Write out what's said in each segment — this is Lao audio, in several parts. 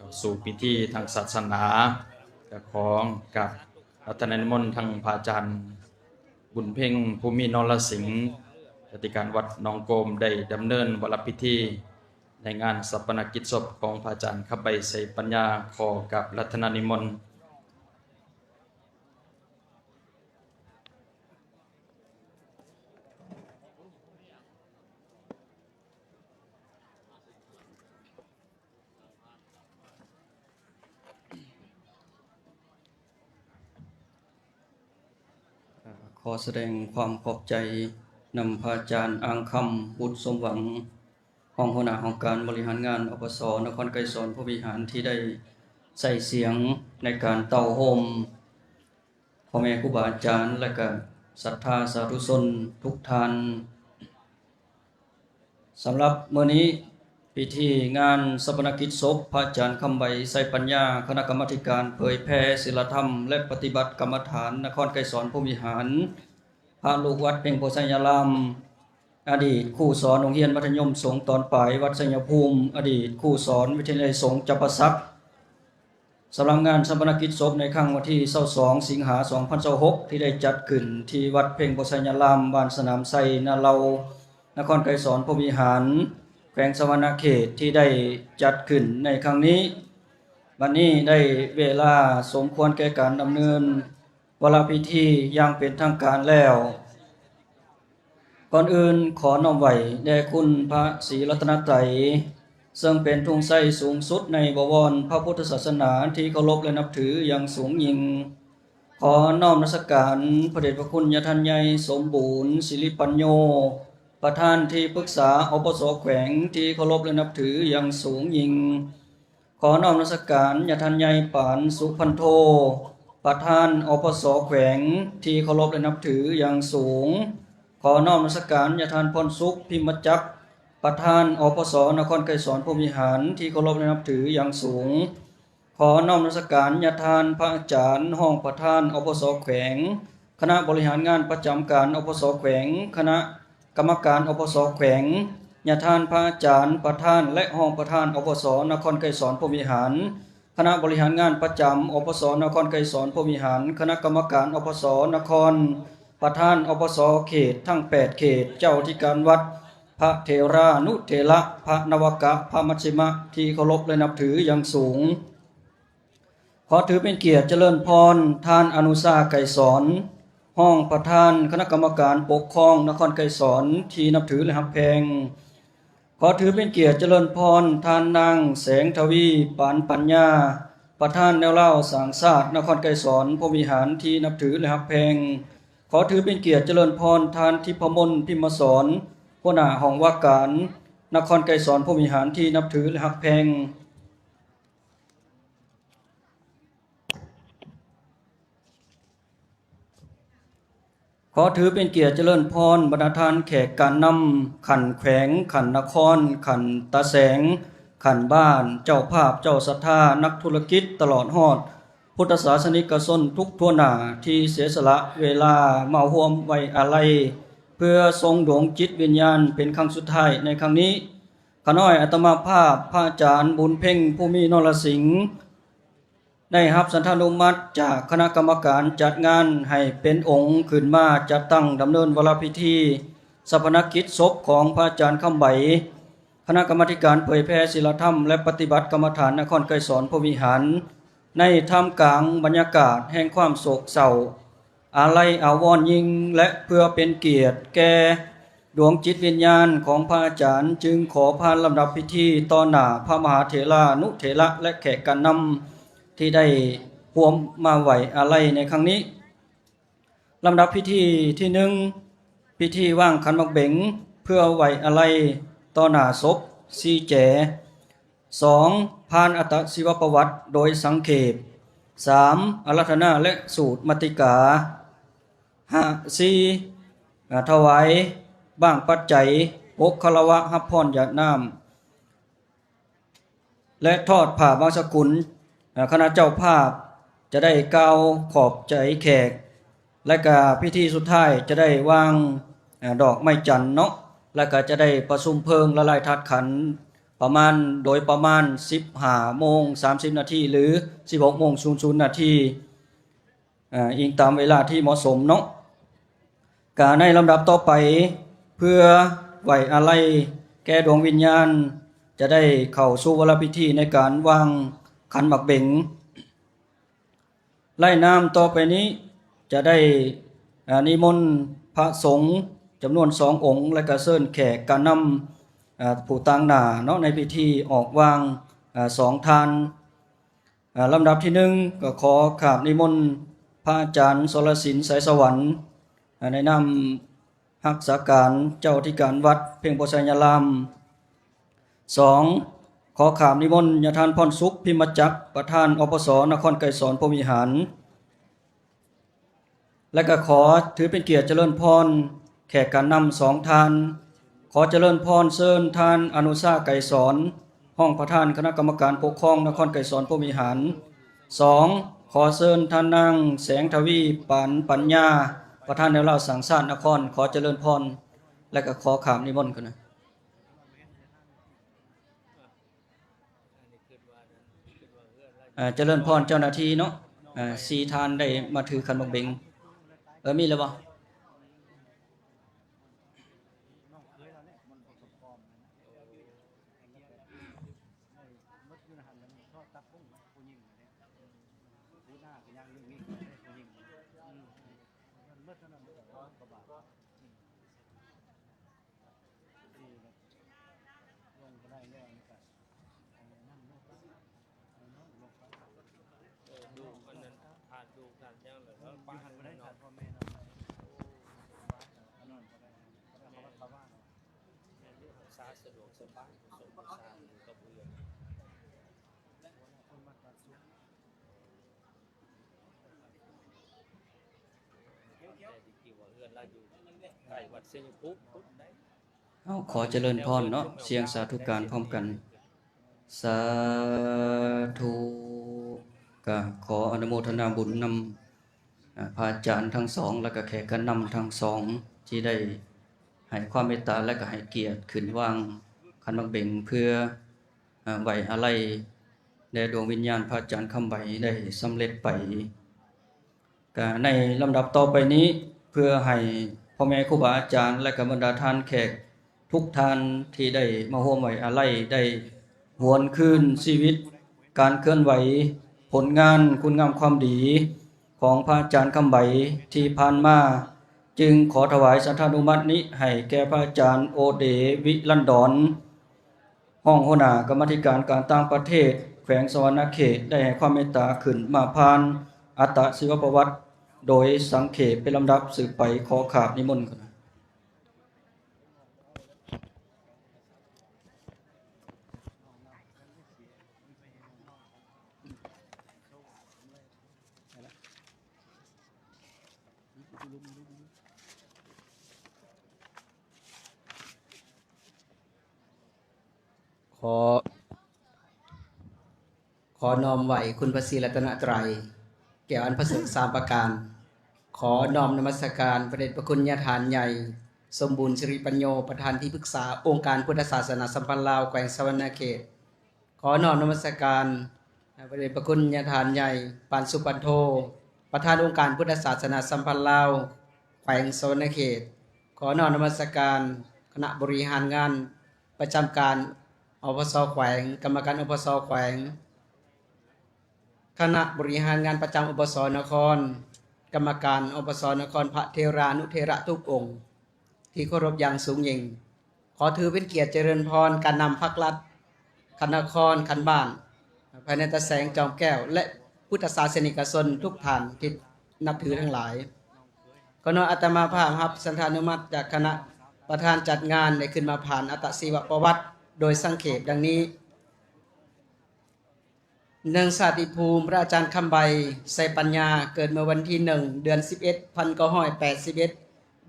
ເຂົ້າສູ່ພິທີທາງສາສະໜາ ກໍຂໍກາບອາລາທະນານິມົນທັງພະອາຈານບຸນເພັງ ພູມີ ນໍລະສິງ ອະທິການວັດໜອງໂກມ ໄດ້ດຳເນີນວາລະພິທີໃນງານຊາປະນະກິດສົບຂອງພະອາຈານຄຳໃບ ໄຊປັນຍາ ຂໍກາບອາລາທະນານິມົນ. ຂໍສະແດງຄວາມຂອບໃຈນຳພະອາຈານ ອ່າງຄຳ ບຸດສົມຫວັງ ຮອງຫົວໜ້າຫ້ອງການບໍລິຫານງານ ອປສ ນະຄອນໄກສອນພົມວິຫານ ທີ່ໄດ້ໃຊ້ສຽງໃນການເຕົ້າໂຮມ ພໍ່ແມ່ຄູບາອາຈານ ແລະ ກະສັດທາສາທຸຊົນທຸກທ່ານ. ສຳລັບມື້ນີ້ ພິທີງານຊາປະນະກິດສົບພະອາຈານຄຳໃບ ໄຊປັນຍາ ຄະນະກຳມາທິການເຜີຍແຜ່ສິນລະທຳ ແລະ ປະຕິບັດກຳມະຖານ ນະຄອນໄກສອນພົມວິຫານ, ພະລູກວັດເພັງໂພໄຊຍາລາມ, ອະດີດຄູສອນໂຮງຮຽນມັດທະຍົມສົງຕອນປາຍວັດໄຊຍະພູມ, ອະດີດຄູສອນວິທະຍາໄລສົງຈຳປາສັກ, ສຳລັບງານຊາປະນະກິດສົບໃນຄັ້ງວັນທີຊາວສອງ ສິງຫາ ສອງພັນຊາວຫົກ ທີ່ໄດ້ຈັດຂຶ້ນທີ່ວັດເພັງໂພໄຊຍາລາມ ບ້ານສະໜາມໄຊ ນາເລົາ ນະຄອນໄກສອນພົມວິຫານ ແຂວງສະຫວັນນະເຂດ ທີ່ໄດ້ຈັດຂຶ້ນໃນຄັ້ງນີ້. ບັດນີ້ໄດ້ເວລາສົມຄວນແກ່ການດຳເນີນວາລະພິທີຢ່າງເປັນທາງການແລ້ວ. ກ່ອນອື່ນຂໍນ້ອມໄຫວ້ແດ່ຄຸນພະສີລັດຕະນະໄຕ ເຊິ່ງເປັນທຸງໄຊສູງສຸດໃນບະວອນພະພຸດທະສາສະໜາທີ່ເຄົາລົບ ແລະ ນັບຖືຢ່າງສູງຍິ່ງ. ຂໍນ້ອມນະມັດສະການພະເດດພະຄຸນຍາທ່ານໃຫຍ່ສົມບູນ ສິລິປັນໂຍ ປະທານທີ່ປຶກສາ ອປສ ແຂວງ ທີ່ເຄົາລົບ ແລະ ນັບຖືຢ່າງສູງຍິ່ງ. ຂໍນ້ອມນະມັດສະການຍາທ່ານໃຫຍ່ປານ ສຸພັນໂທ ປະທານ ອປສ ແຂວງ ທີ່ເຄົາລົບ ແລະ ນັບຖືຢ່າງສູງ. ຂໍນ້ອມນະມັດສະການຍາທ່ານພອນສຸກ ພິມມະຈັກ ປະທານ ອປສ ນະຄອນໄກສອນພົມວິຫານ ທີ່ເຄົາລົບ ແລະ ນັບຖືຢ່າງສູງ. ຂໍນ້ອມນະມັດສະການຍາທ່ານພະອາຈານຮອງປະທານ ອປສ ແຂວງ, ຄະນະບໍລິຫານງານປະຈຳການ ອປສ ແຂວງ, ຄະນະກຳມະການ ອປສ ແຂວງ, ຍາທ່ານພະອາຈານປະທານ ແລະ ຮອງປະທານ ອປສ ນະຄອນໄກສອນພົມວິຫານ, ຄະນະບໍລິຫານງານປະຈຳ ອປສ ນະຄອນໄກສອນພົມວິຫານ, ຄະນະກຳມະການ ອປສ ນະຄອນ, ປະທານ ອປສ ເຂດທັງແປດເຂດ, ເຈົ້າອະທິການວັດ, ພະເຖລານຸເຖລະ, ພະນະວະກະ, ພະມັດຊິມະ ທີ່ເຄົາລົບ ແລະ ນັບຖືຢ່າງສູງ. ຂໍຖືເປັນກຽດຈະເລີນພອນທ່ານອະນຸຊາ ໄກສອນ, ຮອງປະທານຄະນະກຳມະການປົກຄອງນະຄອນໄກສອນທີ່ນັບຖື ແລະ ຮັກແພງ. ຂໍຖືເປັນກຽດຈະເລີນພອນທ່ານນາງແສງທະວີ ປານປັນຍາ, ປະທານແນວລາວສ້າງຊາດນະຄອນໄກສອນພົມວິຫານທີ່ນັບຖື ແລະ ຮັກແພງ. ຂໍຖືເປັນກຽດຈະເລີນພອນທ່ານທິບພະມົນ ພິມມະສອນ, ຫົວໜ້າຫ້ອງວ່າການນະຄອນໄກສອນພົມວິຫານທີ່ນັບຖື ແລະ ຮັກແພງ. ຂໍຖືເປັນກຽດຈະເລີນພອນບັນດາທ່ານແຂກການນຳຂັ້ນແຂວງ, ຂັ້ນນະຄອນ, ຂັ້ນຕາແສງ, ຂັ້ນບ້ານ, ເຈົ້າພາບ, ເຈົ້າສັດທາ, ນັກທຸລະກິດ, ຕະຫຼອດຮອດພຸດທະສາສະນິກະຊົນທຸກທົ່ວໜ້າທີ່ເສຍສະຫຼະເວລາມາຮ່ວມໄວ້ອາໄລ ເພື່ອສົ່ງດວງຈິດວິນຍານເປັນຄັ້ງສຸດທ້າຍໃນຄັ້ງນີ້. ຂ້ານ້ອຍອາດຕະມາພາບ ພະອາຈານບຸນເພັງ ພູມີ ນໍລະສິງ ໄດ້ຮັບສັນທານຸມັດຈາກຄະນະກຳມະການຈັດງານໃຫ້ເປັນອົງຂຶ້ນມາຈັດຕັ້ງດຳເນີນວາລະພິທີຊາປະນະກິດສົບຂອງພະອາຈານຄຳໃບ, ຄະນະກຳມາທິການເຜີຍແຜ່ສິນລະທຳ ແລະ ປະຕິບັດກຳມະຖານນະຄອນໄກສອນພົມວິຫານ ໃນທ່າມກາງບັນຍາກາດແຫ່ງຄວາມໂສກເສົ້າ ອາໄລອາວອນຍິ່ງ ແລະ ເພື່ອເປັນກຽດແກ່ດວງຈິດວິນຍານຂອງພະອາຈານ, ຈຶ່ງຂໍຜ່ານລຳດັບພິທີຕໍ່ໜ້າພະມະຫາເຖລານຸເຖລະ ແລະ ແຂກການນຳທີ່ໄດ້ຮ່ວມມາໄວ້ອາໄລໃນຄັ້ງນີ້. ລຳດັບພິທີທີໜຶ່ງ ພິທີວາງຂັນໝາກເບັງ ເພື່ອໄວ້ອາໄລຕໍ່ໜ້າສົບ ສີ່ແຈ. ສອງ ຜ່ານອັດຕະຊີວະປະຫວັດໂດຍສັງເຂບ. ສາມ ອາລາທະນາ ແລະ ສູດມະຕິກາ. ຫ້າ ສີ່ ອາ ຖວາຍບ້າງປັດໄຈ, ປົກຄາລະວະຮັບພອນຢາດນ້ຳ ແລະ ທອດຜ້າບາງສະກຸນ. ອາ ຄະນະເຈົ້າພາບຈະໄດ້ກ່າວຂອບໃຈແຂກ ແລະກະພິທີສຸດທ້າຍຈະໄດ້ວາງ ອາ ດອກໄມ້ຈັນເນາະ ແລະກະຈະໄດ້ປະຊຸມເພີງລະລາຍທາດຂັນ ປະມານ ໂດຍປະມານສິບຫ້າໂມງສາມສິບນາທີ ຫຼື ສິບຫົກໂມງສູນນາທີ ເອີ ອີງຕາມເວລາທີ່ເໝາະສົມເນາະ. ກະໃນລຳດັບຕໍ່ໄປ ເພື່ອໄວ້ອາໄລແກ່ດວງວິນຍານ ຈະໄດ້ເຂົ້າສູ່ວາລະພິທີໃນການວາງຂັນໝາກເບັງ. ລາຍນາມຕໍ່ໄປນີ້ຈະໄດ້ ອາ ນິມົນພະສົງຈຳນວນສອງອົງ ແລະກະເຊີນແຂກການນຳ ອາ ຜູ້ຕາງໜ້າເນາະ ໃນພິທີອອກວາງ ອາ ສອງທ່ານ. ອາ ລຳດັບທີໜຶ່ງ ກໍຂໍຂາບນິມົນພະອາຈານ ສລະສິນ ໄຊສະຫວັນ ອາ ໃນນາມຮັກສາການເຈົ້າອະທິການວັດເພັງໂພໄຊຍາລາມ. ສອງ ຂໍຂາບນິມົນຍາທ່ານ ພອນສຸກ ພິມມະຈັກ ປະທານ ອພສ ນະຄອນໄກສອນ ພົມວິຫານ ແລະກະຂໍຖືເປັນກຽດຈະເລີນພອນແຂກການນຳສອງທ່ານ. ຂໍຈະເລີນພອນເຊີນທ່ານ ອະນຸຊາ ໄກສອນ ຮອງປະທານຄະນະກຳມະການປົກຄອງນະຄອນໄກສອນ ພົມວິຫານ. ສອງ ຂໍເຊີນທ່ານນາງ ແສງທະວີ ປານປັນຍາ ປະທານແນວລາວສ້າງຊາດນະຄອນ. ຂໍຈະເລີນພອນ ແລະກະຂໍຂາບນິມົນກ່ອນນະ. ເອີ ຈະເລີນພອນເຈົ້າໜ້າທີ່ເນາະ ເອີ ສີ່ທ່ານໄດ້ມາຖືຂັນໝາກເບັງ. ເອີ ມີແລ້ວບໍ່? ເຮົາຂໍຈະເລີນພອນເນາະ ສຽງສາທຸການພ້ອມກັນ. ສາທຸ. ກະຂໍອະນຸໂມທະນາບຸນນຳ ອາ ພະອາຈານທັງສອງ ແລະກະແຂກການນຳທັງສອງ ທີ່ໄດ້ໃຫ້ຄວາມເມດຕາ ແລະກະໃຫ້ກຽດຂຶ້ນວາງຂັນໝາກເບັງ ເພື່ອ ອາ ໄວ້ອາໄລແດ່ດວງວິນຍານພະອາຈານຄຳໃບໄດ້ສຳເລັດໄປ. ກະໃນລຳດັບຕໍ່ໄປນີ້ ເພື່ອໃຫ້ພໍ່ແມ່ຄູບາອາຈານ ແລະກະບັນດາທ່ານແຂກທຸກທ່ານທີ່ໄດ້ມາຮ່ວມໄວ້ອາໄລ ໄດ້ຫວນຄືນຊີວິດ ການເຄື່ອນໄຫວ ຜົນງານ ຄຸນງາມຄວາມດີຂອງພະອາຈານຄຳໃບທີ່ຜ່ານມາ, ຈຶ່ງຂໍຖວາຍສັດທານຸມັດນີ້ໃຫ້ແກ່ພະອາຈານ ໂອເດ ວິລັນດອນ ຮອງຫົວໜ້າກຳມາທິການການຕ່າງປະເທດແຂວງສະຫວັນນະເຂດ ໄດ້ໃຫ້ຄວາມເມດຕາຂຶ້ນມາຜ່ານອັດຕະຊີວະປະຫວັດໂດຍສັງເຂບເປັນລຳດັບສືບໄປ. ຂໍຂາບນິມົນ. ຂໍ ຂໍນ້ອມໄຫວ້ຄຸນພະສີລັດຕະນະໄຕ ແກ້ວອັນປະເສີດສາມປະການ. ຂໍນ້ອມນະມັດສະການພະເດດພະຄຸນຍາທ່ານໃຫຍ່ ສົມບູນສິລິປັນໂຍ ປະທານທີ່ປຶກສາອົງການພຸດທະສາສະໜາສຳພັນລາວ ແຂວງສະຫວັນນະເຂດ. ຂໍນ້ອມນະມັດສະການ ພະເດດພະຄຸນຍາທ່ານໃຫຍ່ ປານສຸປັນໂທ ປະທານອົງການພຸດທະສາສະໜາສຳພັນລາວ ແຂວງສະຫວັນນະເຂດ. ຂໍນ້ອມນະມັດສະການຄະນະບໍລິຫານງານປະຈຳການ ອພສ ແຂວງ, ກຳມະການ ອພສ ແຂວງ, ຄະນະບໍລິຫານງານປະຈຳ ອພສ ນະຄອນ, ກຳມະການ ອພສ ນະຄອນ, ພະເຖລານຸເຖລະທຸກອົງທີ່ເຄົາລົບຢ່າງສູງຍິ່ງ. ຂໍຖືເປັນກຽດຈະເລີນພອນການນຳພັກລັດ, ຂັ້ນນະຄອນ, ຂັ້ນບ້ານ, ພາຍໃນຕາແສງຈອມແກ້ວ ແລະ ພຸດທະສາສະນິກະຊົນທຸກທ່ານທີ່ນັບຖືທັງຫຼາຍ. ຂໍນ້ອມອາດຕະມາພາບຮັບສັນທານຸມັດຈາກຄະນະປະທານຈັດງານ ໄດ້ຂຶ້ນມາຜ່ານອັດຕະຊີວະປະຫວັດໂດຍສັງເຂບດັ່ງນີ້. ໜຶ່ງ ຊາດຕິພູມ ພະອາຈານຄຳໃບ ໄຊປັນຍາ ເກີດເມື່ອວັນທີໜຶ່ງ ເດືອນສິບເອັດ ພັນເກົ້າຮ້ອຍແປດສິບເອັດ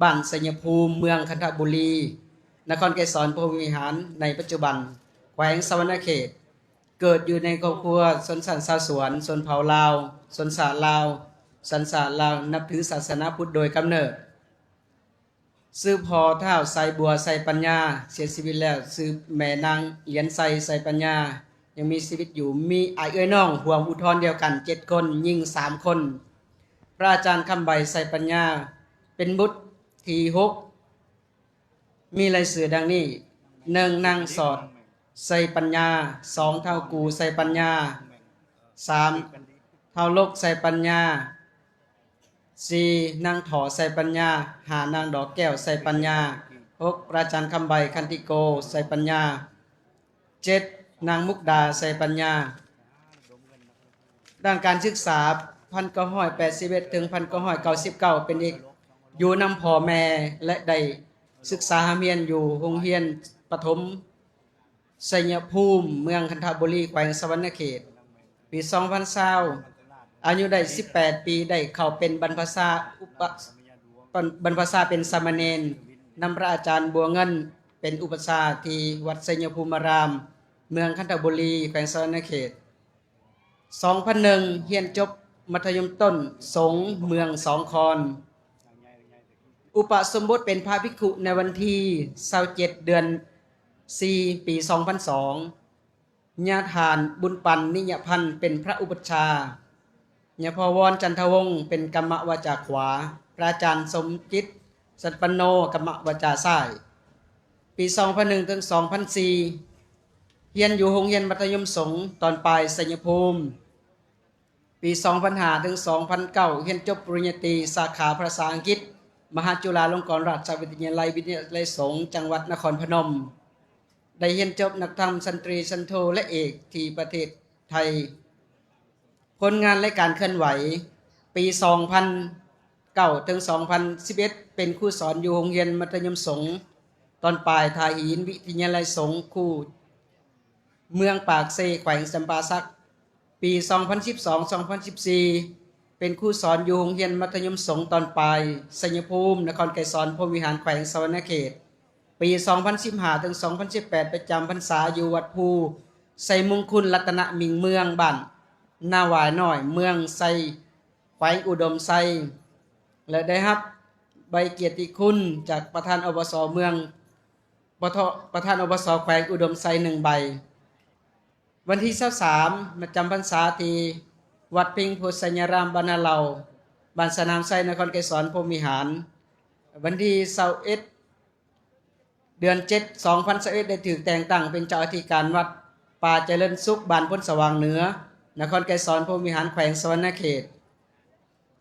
ບ້ານໄຊຍະພູມ ເມືອງຄັນທະບູລີ ນະຄອນໄກສອນພົມວິຫານ ໃນປັດຈຸບັນ ແຂວງສະຫວັນນະເຂດ. ເກີດຢູ່ໃນຄອບຄົວຊົນຊັ້ນຊາວສວນ, ຊົນເຜົ່າລາວ, ຊົນຊາດລາວ, ສັນຊາດລາວ, ນັບຖືສາສະໜາພຸດໂດຍກຳເນີດ. ສືບພໍ່ທ້າວໄຊບົວ ໄຊປັນຍາ ເສຍຊີວິດແລ້ວ, ສືບແມ່ນາງຫຼຽນໄຊ ໄຊປັນຍາ ຍັງມີຊີວິດຢູ່, ມີອ້າຍເອື້ອຍນ້ອງຮ່ວມອຸດທອນດຽວກັນເຈັດຄົນ, ຍິງສາມຄົນ. ພະອາຈານຄຳໃບ ໄຊປັນຍາ ເປັນບຸດທີຫົກ ມີລາຍຊື່ດັ່ງນີ້: ໜຶ່ງ ນາງສອດ ໄຊປັນຍາ, ສອງ ທ້າວກູ່ ໄຊປັນຍາ, ສາມ ທ້າວລົກ ໄຊປັນຍາ, ສີ່ ນາງຖໍ້ ໄຊປັນຍາ, ຫ້າ ນາງດອກແກ້ວ ໄຊປັນຍາ, ຫົກ ພະອາຈານຄຳໃບ ຄັນຕິໂກ ໄຊປັນຍາ, ເຈັດ ນາງມຸກດາ ໄຊປັນຍາ. ດ້ານການສຶກສາ ພັນເກົ້າຮ້ອຍແປດສິບເອັດ ເຖິງ ພັນເກົ້າຮ້ອຍເກົ້າສິບເກົ້າ ເປັນເດັກຢູ່ນຳພໍ່ແມ່ ແລະ ໄດ້ສຶກສາຮ່ຳຮຽນຢູ່ໂຮງຮຽນປະຖົມໄຊຍະພູມ ເມືອງຄັນທະບູລີ ແຂວງສະຫວັນນະເຂດ. ປີສອງພັນຊາວ ອາຍຸໄດ້ສິບແປດປີ ໄດ້ເຂົ້າເປັນບັນພະຊາອຸປະ ບັນພະຊາເປັນສາມະເນນ ນຳພະອາຈານບົວເງິນເປັນອຸປະຊາທີ່ວັດໄຊຍະພູມາຣາມ ເມືອງຄັນທະບູລີ ແຂວງສະຫວັນນະເຂດ. ສອງພັນໜຶ່ງ ຮຽນຈົບມັດທະຍົມຕົ້ນສົງເມືອງສອງຄອນ. ອຸປະສົມບົດເປັນພະພິກຂຸໃນວັນທີຊາວເຈັດ ເດືອນສີ່ ປີສອງພັນສອງ. ຍາທ່ານບຸນປັນ ນິຍະພັນ ເປັນພະອຸປັດຊາ, ຍາພໍ່ວອນ ຈັນທະວົງ ເປັນກຳມະວາຈາຂວາ, ພະອາຈານສົມຈິດ ສັດປັນໂນ ກຳມະວາຈາຊ້າຍ. ປີສອງພັນໜຶ່ງ ເຖິງ ສອງພັນສີ່ ຮຽນຢູ່ໂຮງຮຽນມັດທະຍົມສົງຕອນປາຍໄຊຍະພູມ. ປີສອງພັນຫ້າ ເຖິງ ສອງພັນເກົ້າ ຮຽນຈົບປະລິນຍາຕີ ສາຂາພາສາອັງກິດ ມະຫາຈຸລາລົງກອນລາຊະວິທະຍາໄລ ວິທະຍາໄລສົງ ຈັງຫວັດນະຄອນພະນົມ. ໄດ້ຮຽນຈົບນັກທຳຊັ້ນຕຣີ ຊັ້ນໂທ ແລະ ເອກ ທີ່ປະເທດໄທ. ຜົນງານ ແລະ ການເຄື່ອນໄຫວ: ປີສອງພັນເກົ້າ ເຖິງ ສອງພັນສິບເອັດ ເປັນຄູສອນຢູ່ໂຮງຮຽນມັດທະຍົມສົງຕອນປາຍທ່າຫີນ ວິທະຍາໄລສົງຄູ ເມືອງປາກເຊ ແຂວງຈຳປາສັກ. ປີສອງພັນສິບສອງ ສອງພັນສິບສີ່ ເປັນຄູສອນຢູ່ໂຮງຮຽນມັດທະຍົມສົງຕອນປາຍໄຊຍະພູມ ນະຄອນໄກສອນ ພົມວິຫານ ແຂວງສະຫວັນນະເຂດ. ປີສອງພັນສິບຫ້າ ເຖິງ ສອງພັນສິບແປດ ໄປຈຳພັນສາຢູ່ວັດພູໄຊມຸງຄຸນລັດຕະນະມິ່ງເມືອງ ບ້ານນາຫວາຍນ້ອຍ ເມືອງໄຊ ແຂວງອຸດົມໄຊ ແລະ ໄດ້ຮັບໃບກຽດຕິຄຸນຈາກປະທານ ອບສ ເມືອງ ປະທະ ປະທານ ອບສ ແຂວງອຸດົມໄຊ ໜຶ່ງໃບ. ວັນທີຊາວສາມ ມາຈຳພັນສາທີ່ວັດເພັງໂພໄຊຍາລາມ ບ້ານນາເຫຼົ່າ ບ້ານສະໜາມໄຊ ນະຄອນໄກສອນ ພົມວິຫານ. ວັນທີຊາວເອັດ ເດືອນເຈັດ ສອງພັນຊາວເອັດ ໄດ້ຖືກແຕ່ງຕັ້ງເປັນເຈົ້າອະທິການວັດປ່າຈະເລີນສຸກ ບ້ານໂພນສະຫວ່າງເໜືອ ນະຄອນໄກສອນ ພົມວິຫານ ແຂວງສະຫວັນນະເຂດ.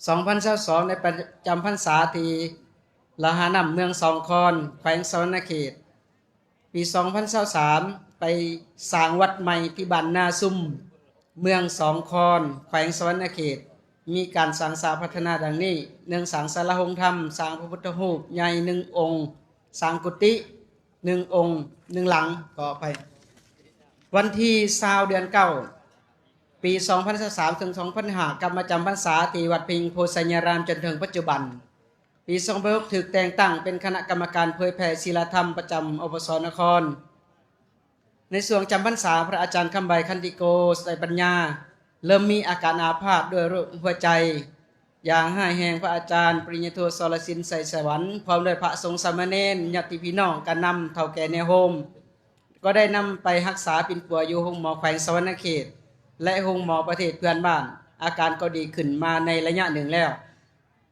ສອງພັນຊາວສອງ ໄດ້ປະຈຳພັນສາທີ່ລະຫານ້ຳ ເມືອງສອງຄອນ ແຂວງສະຫວັນນະເຂດ. ປີສອງພັນຊາວສາມ ໄປສ້າງວັດໃໝ່ທີ່ບ້ານນາຊຸມ ເມືອງສອງຄອນ ແຂວງສະຫວັນນະເຂດ. ມີການສ້າງສາພັດທະນາດັ່ງນີ້: ໜຶ່ງ ສ້າງສາລາໂຮງທຳ, ສ້າງພະພຸດທະຮູບໃຫຍ່ໜຶ່ງອົງ, ສ້າງກຸຕິໜຶ່ງອົງ ໜຶ່ງຫຼັງ, ຂໍອະໄພ, ວັນທີຊາວ ເດືອນເກົ້າ ປີສອງພັນຊາວສາມ ເຖິງ ສອງພັນຫ້າ ກັບມາຈຳພັນສາທີ່ວັດເພັງໂພໄຊຍາລາມ ຈົນເຖິງປັດຈຸບັນ. ປີສອງພັນຫົກ ຖືກແຕ່ງຕັ້ງເປັນຄະນະກຳມະການເຜີຍແຜ່ສີລະທຳປະຈຳ ອບສ ນະຄອນ. ໃນຊ່ວງຈຳພັນສາ, ພະອາຈານຄຳໃບ ຄັນຕິໂກ ໄຊປັນຍາ ເລີ່ມມີອາການອາພາດດ້ວຍໂລກຫົວໃຈຢ່າງຮ້າຍແຮງ. ພະອາຈານປະລິນຍາໂທ ສອລະສິນ ໄຊສະຫວັນ ພ້ອມດ້ວຍພະສົງສາມະເນນ, ຍາດຕິພີ່ນ້ອງ, ການນຳເຖົ້າແກ່ແນວໂຮມ ກໍໄດ້ນຳໄປຮັກສາປິ່ນປົວຢູ່ໂຮງໝໍແຂວງສະຫວັນນະເຂດ ແລະ ໂຮງໝໍປະເທດເພື່ອນບ້ານ. ອາການກໍດີຂຶ້ນມາໃນໄລຍະໜຶ່ງແລ້ວ.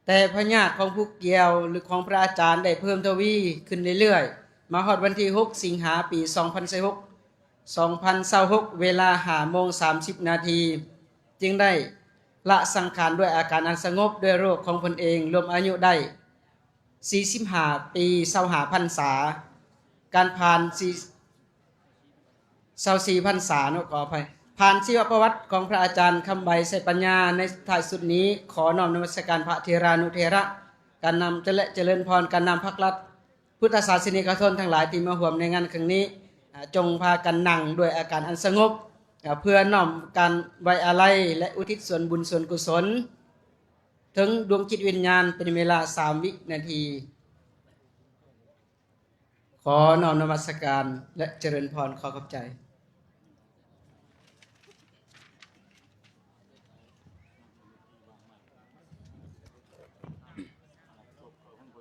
ແຕ່ພະຍາດຂອງຜູ້ກ່ຽວ ຫຼື ຂອງພະອາຈານໄດ້ເພີ່ມທະວີຂຶ້ນເລື້ອຍໆ. ມາຮອດວັນທີຫົກ ສິງຫາ ປີສອງພັນຊາວຫົກ ສອງພັນຊາວຫົກ ເວລາຫ້າໂມງສາມສິບນາທີ ຈຶ່ງໄດ້ລະສັງຂານດ້ວຍອາການອັນສະຫງົບ ດ້ວຍໂລກຂອງເພິ່ນເອງ, ລວມອາຍຸໄດ້ສີ່ສິບຫ້າປີ ຊາວຫ້າພັນສາ. ການຜ່ານ ຊາວສີ່ພັນສາເນາະ, ຂໍອະໄພ, ຜ່ານຊີວະປະຫວັດຂອງພະອາຈານຄຳໃບ ໄຊປັນຍາ. ໃນທ້າຍສຸດນີ້ ຂໍນ້ອມນະມັດສະການພະເຖລານຸເຖລະ, ການນຳ ແລະ ຈະເລີນພອນການນຳພັກລັດ ພຸດທະສາສະນິກະຊົນທັງຫຼາຍທີ່ມາຮ່ວມໃນງານຄັ້ງນີ້ ອາ ຈົ່ງພາກັນນັ່ງດ້ວຍອາການອັນສະຫງົບ ອາ ເພື່ອນ້ອມການໄວ້ອາໄລ ແລະ ອຸທິດສ່ວນບຸນສ່ວນກຸສົນເຖິງດວງຈິດວິນຍານເປັນເວລາສາມວິນາທີ. ຂໍນ້ອມນະມັດສະການ ແລະ ຈະເລີນພອນ. ຂໍຂອບໃຈ.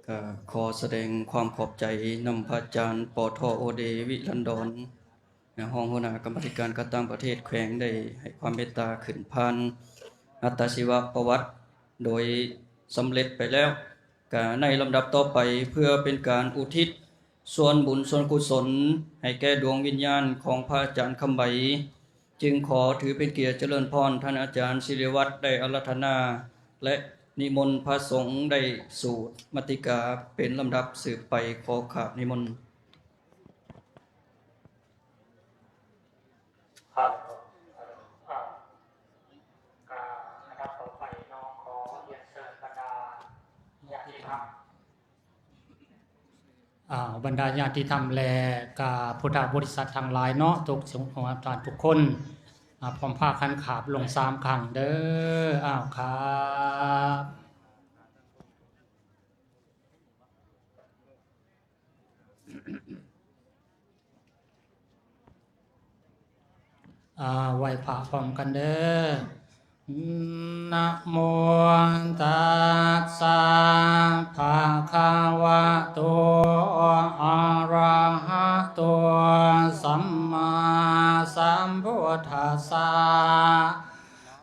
ກ ກໍຂໍສະແດງຄວາມຂອບໃຈນຳພະອາຈານ ປທ ໂອເດ ວິລັນດອນ ຮອງຫົວໜ້າກຳມາທິການການຕ່າງປະເທດແຂວງ ໄດ້ໃຫ້ຄວາມເມດຕາຂຶ້ນຜ່ານອັດຕະຊີວະປະຫວັດໂດຍສຳເລັດໄປແລ້ວ. ກະໃນລຳດັບຕໍ່ໄປ ເພື່ອເປັນການອຸທິດສ່ວນບຸນສ່ວນກຸສົນໃຫ້ແກ່ດວງວິນຍານຂອງພະອາຈານຄຳໃບ ຈຶ່ງຂໍຖືເປັນກຽດຈະເລີນພອນທ່ານອາຈານສິລິວັດໄດ້ອາລາທະນາ ແລະ ນິມົນພະສົງໄດ້ສູດມັດຕິກາເປັນລຳດັບສືບໄປ. ຂໍຂາບນິມົນ. ອ່າ ບັນດາຍາດຕິທຳ ແລະ ກະພຸດທະບໍລິສັດທັງຫຼາຍເນາະ ທຸກຄົນ ອາ ພ້ອມພາກັນຂາບລົງສາມຄັ້ງເດີ້. ອ້າວ ຂາບ. ອ່າ ໄຫວ້ພະພ້ອມກັນເດີ້. ນະໂມຕັດສະ ພະຄະວະໂຕ ອະຣະຫະໂຕ ສຳມາສຳພຸດທັດສະ.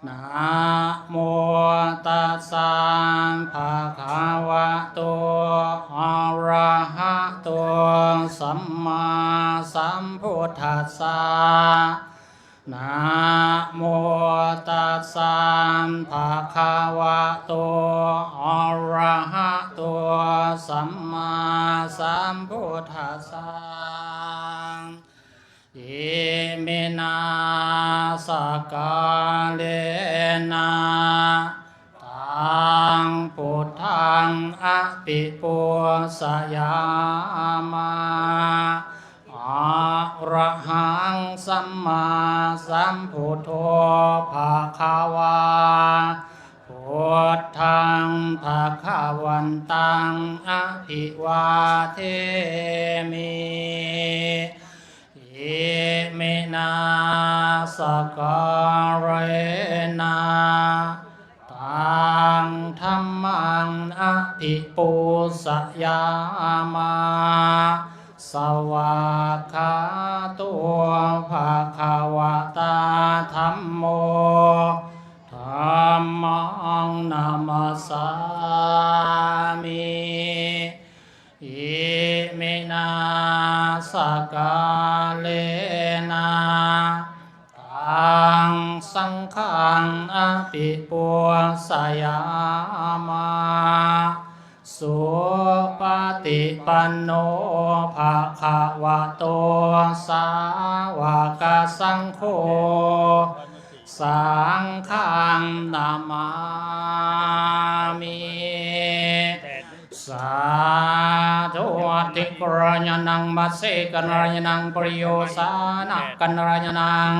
ນະໂມຕັດສະ ພະຄະວະໂຕ ອະຣະຫະໂຕ ສຳມາສຳພຸດທັດສະ. ນະໂມຕັດສະ ພະຄະວະໂຕ ອະຣະຫະໂຕ ສຳມາສຳພຸດທັດສະ. ອິມິນາ ສັກກາເລນະ ຕັງ ພຸດທັງ ອະພິປູຊະຍາມະ. ອະຣະຫັງ ສຳມາສຳພຸດໂທ ພະຄະວາ. ພຸດທັງ ພະຄະວັນຕັງ ອະພິວາເທມິ. ອິມິນາ ສັກກາເລນະ ຕັງ ທຳມັງ ອະພິປູຊະຍາມະ. ສະຫວາກຂາໂຕ ພະຄະວະຕາ ທຳໂມ ທຳມັງ ນະມັດສາມິ. ອິມິນາ ສັກກາເລນະ ຕັງ ສັງຄັງ ອະພິປູຊະຍາມະ. ສຸປະຕິປັນໂນ ພະຄະວະໂຕ ສາວະກະສັງໂຄ ສັງຄັງ ນະມາມິ. ສາທຸ ທິກຣະຍານັງ ມັດເສກະນະຍານັງ ປະໂຍຊານະກະນະຍານັງ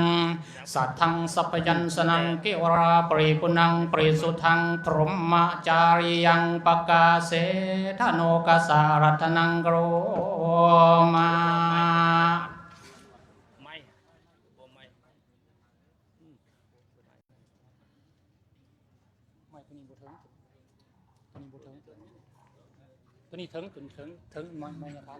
ສັດທັງ ສັບພະຍັນຊະນັງ ເກວະລາ ປະລິພູນັງ ປະລິສຸດທັງ ພຣມມະຈາຣິຍັງ ປະກາເສທະໂນກາສາ ລັດຖະນັງ ໂກມາ. ໄມ້ຕົວນີ້ບໍ່ເຖິງ ຕົວນີ້ບໍ່ເຖິງ ຕົວນີ້ເຖິງ ຕົວນີ້ເຖິງ ເຖິງ ໄມ້ ໄມ້ຍາຄາ.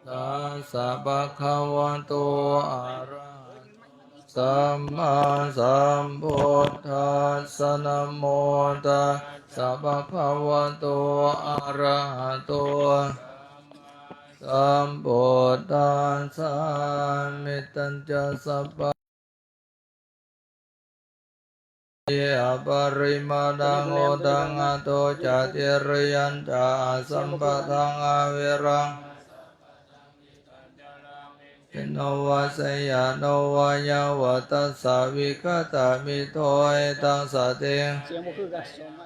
ຕັດສະ ພະຄະວະໂຕ ອະຣະຫະໂຕ ສຳມາສຳພຸດທັດສະ ນະໂມຕັດສະ ພະຄະວະໂຕ ອະຣະຫະໂຕ ສຳມາສຳພຸດທັດສະ. ເມຕັນຈະ ສັບພະ ອະປະລິມານັງ ໂອທັງ ອັດໂທ ຈະ ຕິຣິຍັນຈະ ອະສັມປະທາງ ອະວິລັງ ເນ ວະ ໄຊຍະໂນ ວະ ຍາວະ ຕັດສະ ວິຄະຕະມິດໂທ ເອຕັງ ສະຕິງ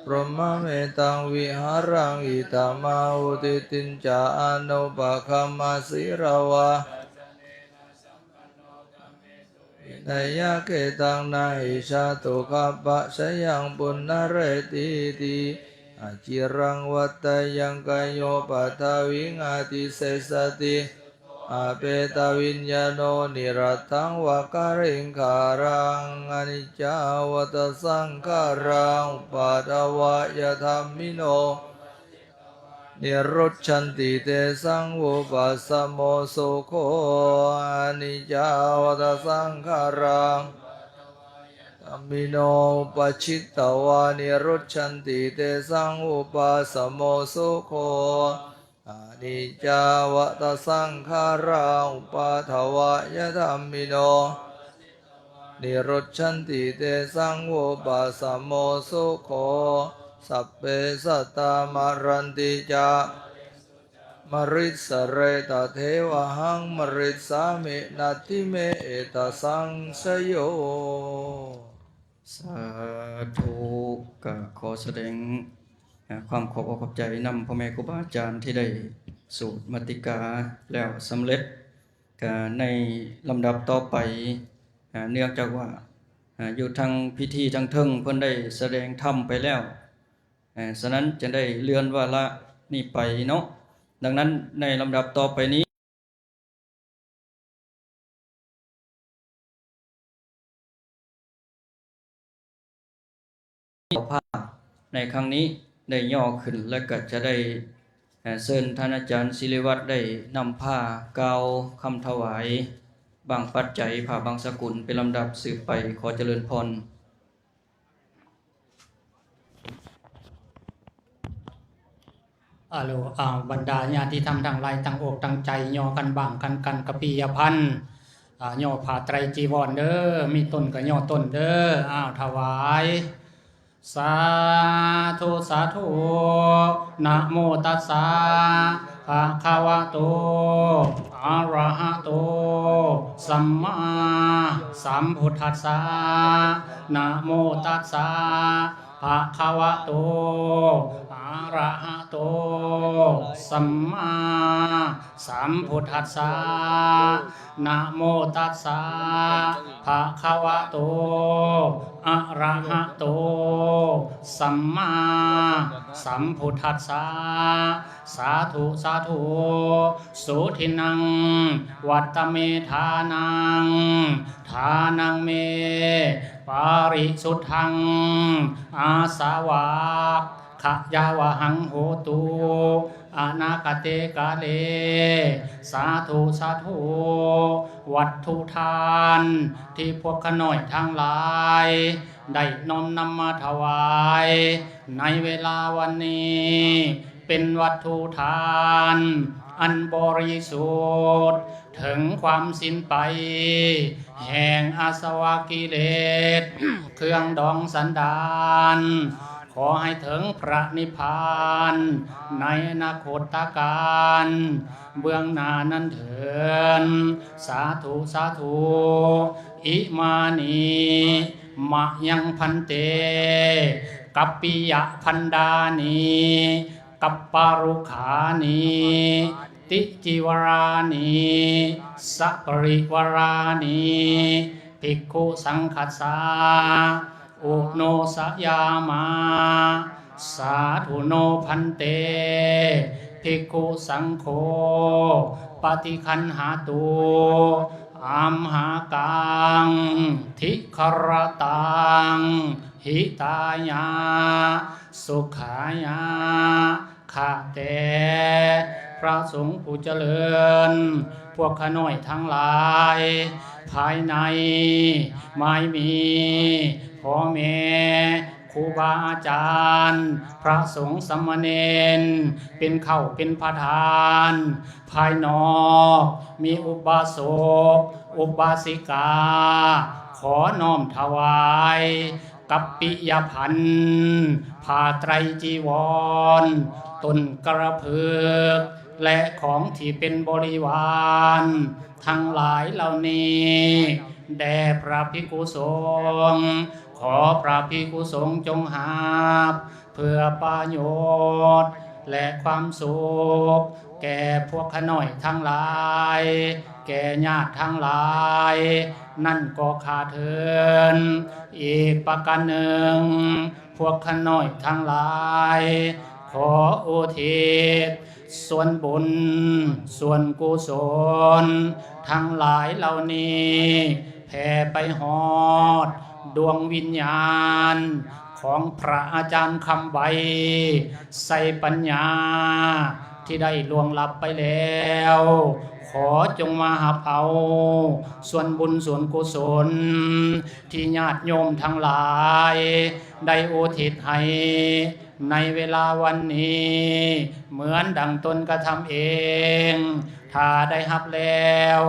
ພຣມມະເມຕັງ ວິຫາລັງ ອິດຖະມາຫຸ ທິດຖິງຈະ ອະນຸປະຄຳມະ ສີລະວະ ວິໄນຍະເກຕັງ ນະຫິ ຈາຕຸ ຂັບພະຊະຍັງ ປຸນນະເຣຕິ ອິດທິ ອາຈິລັງວັດຕະຍັງ ກາໂຍປັດຖະວິງອະຕິເສສະຕິ ອາເປຕະວິນຍາໂນ ນິລັດທັງວະກະລິງຄາລັງ ອະນິດຈາວັດຕະສັງຂາລາ ອຸປາທາວາຍະທຳມິໂນ ນິລຸດສັນຕິ ເຕສັງວຸປະສະໂມສຸໂຂ ອະນິດຈາວັດຕະສັງຂາລັງ ທຳມິໂນ ປັດຈິດຕະວາ ນິລຸດສັນຕິ ເຕສັງວຸປະສະໂມສຸໂຂ ອະນິດຈາວັດຕະສັງຂາລັງ ອຸປາທາວາຍະທຳມິໂນ ນິລຸດສັນຕິ ເຕສັງວຸປະສະໂມສຸໂຂ ສັບເປສັດຕາ ມະຣັນຕິຈະ ມະຣິສະເຣ ຕະເທວະຫັງ ມະຣິສາມິ ນັດຖິເມ ເອຕະສັງສະໂຍ. ສາທຸ. ກະຂໍສະແດງ ອາ ຄວາມຂອບອົກຂອບໃຈນຳພໍ່ແມ່ຄູບາອາຈານທີ່ໄດ້ສູດມະຕິກາແລ້ວສຳເລັດ. ກະໃນລຳດັບຕໍ່ໄປ ອາ ເນື່ອງຈາກວ່າ ອາ ຢູ່ທາງພິທີທາງເທິງເພິ່ນໄດ້ສະແດງທຳໄປແລ້ວ ອາ ສະນັ້ນຈະໄດ້ເລື່ອນວາລະນີ້ໄປເນາະ. ດັ່ງນັ້ນໃນລຳດັບຕໍ່ໄປນີ້ ເຈົ້າພາບໃນຄັ້ງນີ້ໄດ້ຍໍຂຶ້ນ ແລະ ກໍຈະໄດ້ ເຊີນທ່ານອາຈານສິລິວັດໄດ້ນຳພາກ່າວຄຳຖວາຍບາງປັດໄຈ ຜ້າບາງສະກຸນເປັນລຳດັບສືບໄປ. ຂໍຈະເລີນພອນ. ອາໂລ ອາ ບັນດາຍາດຕິທຳທັງຫຼາຍ ຕັ້ງອົກຕັ້ງໃຈຍໍກັນ ບາງກັນ ກັນກະປິຍະພັນ ອາ ຍໍຜ້າໄຕຣຈີວອນເດີ ມີຕົນກະຍໍຕົນເດີ. ອ້າວ ຖວາຍ ສາທຸ ສາທຸ. ນະໂມຕັດສະ ພະຄະວະໂຕ ອະລະຫະໂຕ ສຳມາສຳພຸດທັດສະ. ນະໂມຕັດສະ ພະຄະວະໂຕ ອະລະຫະໂຕ ສຳມາສຳພຸດທັດສະ. ນະໂມຕັດສະ ພະຄະວະໂຕ ອະລະຫະໂຕ ສຳມາສຳພຸດທັດສະ. ສາທຸ ສາທຸ. ສຸທິນັງ ວັດຕະເມ ທານັງ ທານັງເມ ປາລິສຸດທັງ ອາສະວະຂະຍາວະຫັງ ໂຫຕຸ ອະນາຄະເຕກາເລ. ສາທຸ ສາທຸ. ວັດຖຸທານທີ່ພວກຂ້ານ້ອຍທັງຫຼາຍໄດ້ນ້ອມນຳມາຖວາຍໃນເວລາວັນນີ້ ເປັນວັດຖຸທານອັນບໍລິສຸດ ເຖິງຄວາມສິ້ນໄປແຫ່ງອາສະວະກິເລດ ເຄື່ອງດອງສັນດານ. ຂໍໃຫ້ເຖິງພະນິບພານໃນອະນາຄົດຕະການເບື້ອງໜ້ານັ້ນເທີນ. ສາທຸ ສາທຸ. ອິມານິ ມະຍັງ ພັນເຕ ກັບປິຍະພັນດານິ ກັບປະລຸຂານິ ຕິຈີວະຣານິ ສະປະລິວະຣານິ ພິກຂຸສັງຄັດສາ ອຸໂນສະຍາມະ. ສາທຸໂນ ພັນເຕ ພິກຂຸສັງໂຄ ປະຕິຄັນຫະຕຸ ອັມຫາກັງ ທິຄະຣະຕັງ ຫິຕາຍະ ສຸຂາຍະ. ຂ້າແຕ່ພະສົງຜູ້ຈະເລີນ, ພວກຂ້ານ້ອຍທັງຫຼາຍ ພາຍໃນໝາຍມີພໍ່ແມ່ ຄູບາອາຈານ ພະສົງສາມະເນນ ເປັນເຄົ້າເປັນປະທານ, ພາຍນອກມີອຸບາສົກ ອຸບາສິກາ ຂໍນ້ອມຖວາຍ ກັບປິຍະພັນ ຜ້າໄຕຣຈີວອນ ຕົ້ນກະລະພຶກ ແລະ ຂອງທີ່ເປັນບໍລິວານທັງຫຼາຍເຫຼົ່ານີ້ ແດ່ພະພິກຂຸສົງ. ຂໍພະພິກຂຸສົງຈົ່ງຮັບ ເພື່ອປະໂຫຍດ ແລະ ຄວາມສຸກ ແກ່ພວກຂ້ານ້ອຍທັງຫຼາຍ, ແກ່ຍາດທັງຫຼາຍ ນັ້ນກໍຂ້າເທີນ. ອີກປະການໜຶ່ງ, ພວກຂ້ານ້ອຍທັງຫຼາຍ ຂໍອຸທິດສ່ວນບຸນສ່ວນກຸສົນທັງຫຼາຍເຫຼົ່ານີ້ ແຜ່ໄປຮອດດວງວິນຍານຂອງພະອາຈານຄຳໄວ ໄຊປັນຍາ ທີ່ໄດ້ລ່ວງລັບໄປແລ້ວ ຂໍຈົ່ງມາຮັບເອົາສ່ວນບຸນສ່ວນກຸສົນ ທີ່ຍາດໂຍມທັງຫຼາຍໄດ້ອຸທິດໃຫ້ໃນເວລາວັນນີ້ ເໝືອນດັ່ງຕົນກະທຳເອງ. ຖ້າໄດ້ຮັບແລ້ວ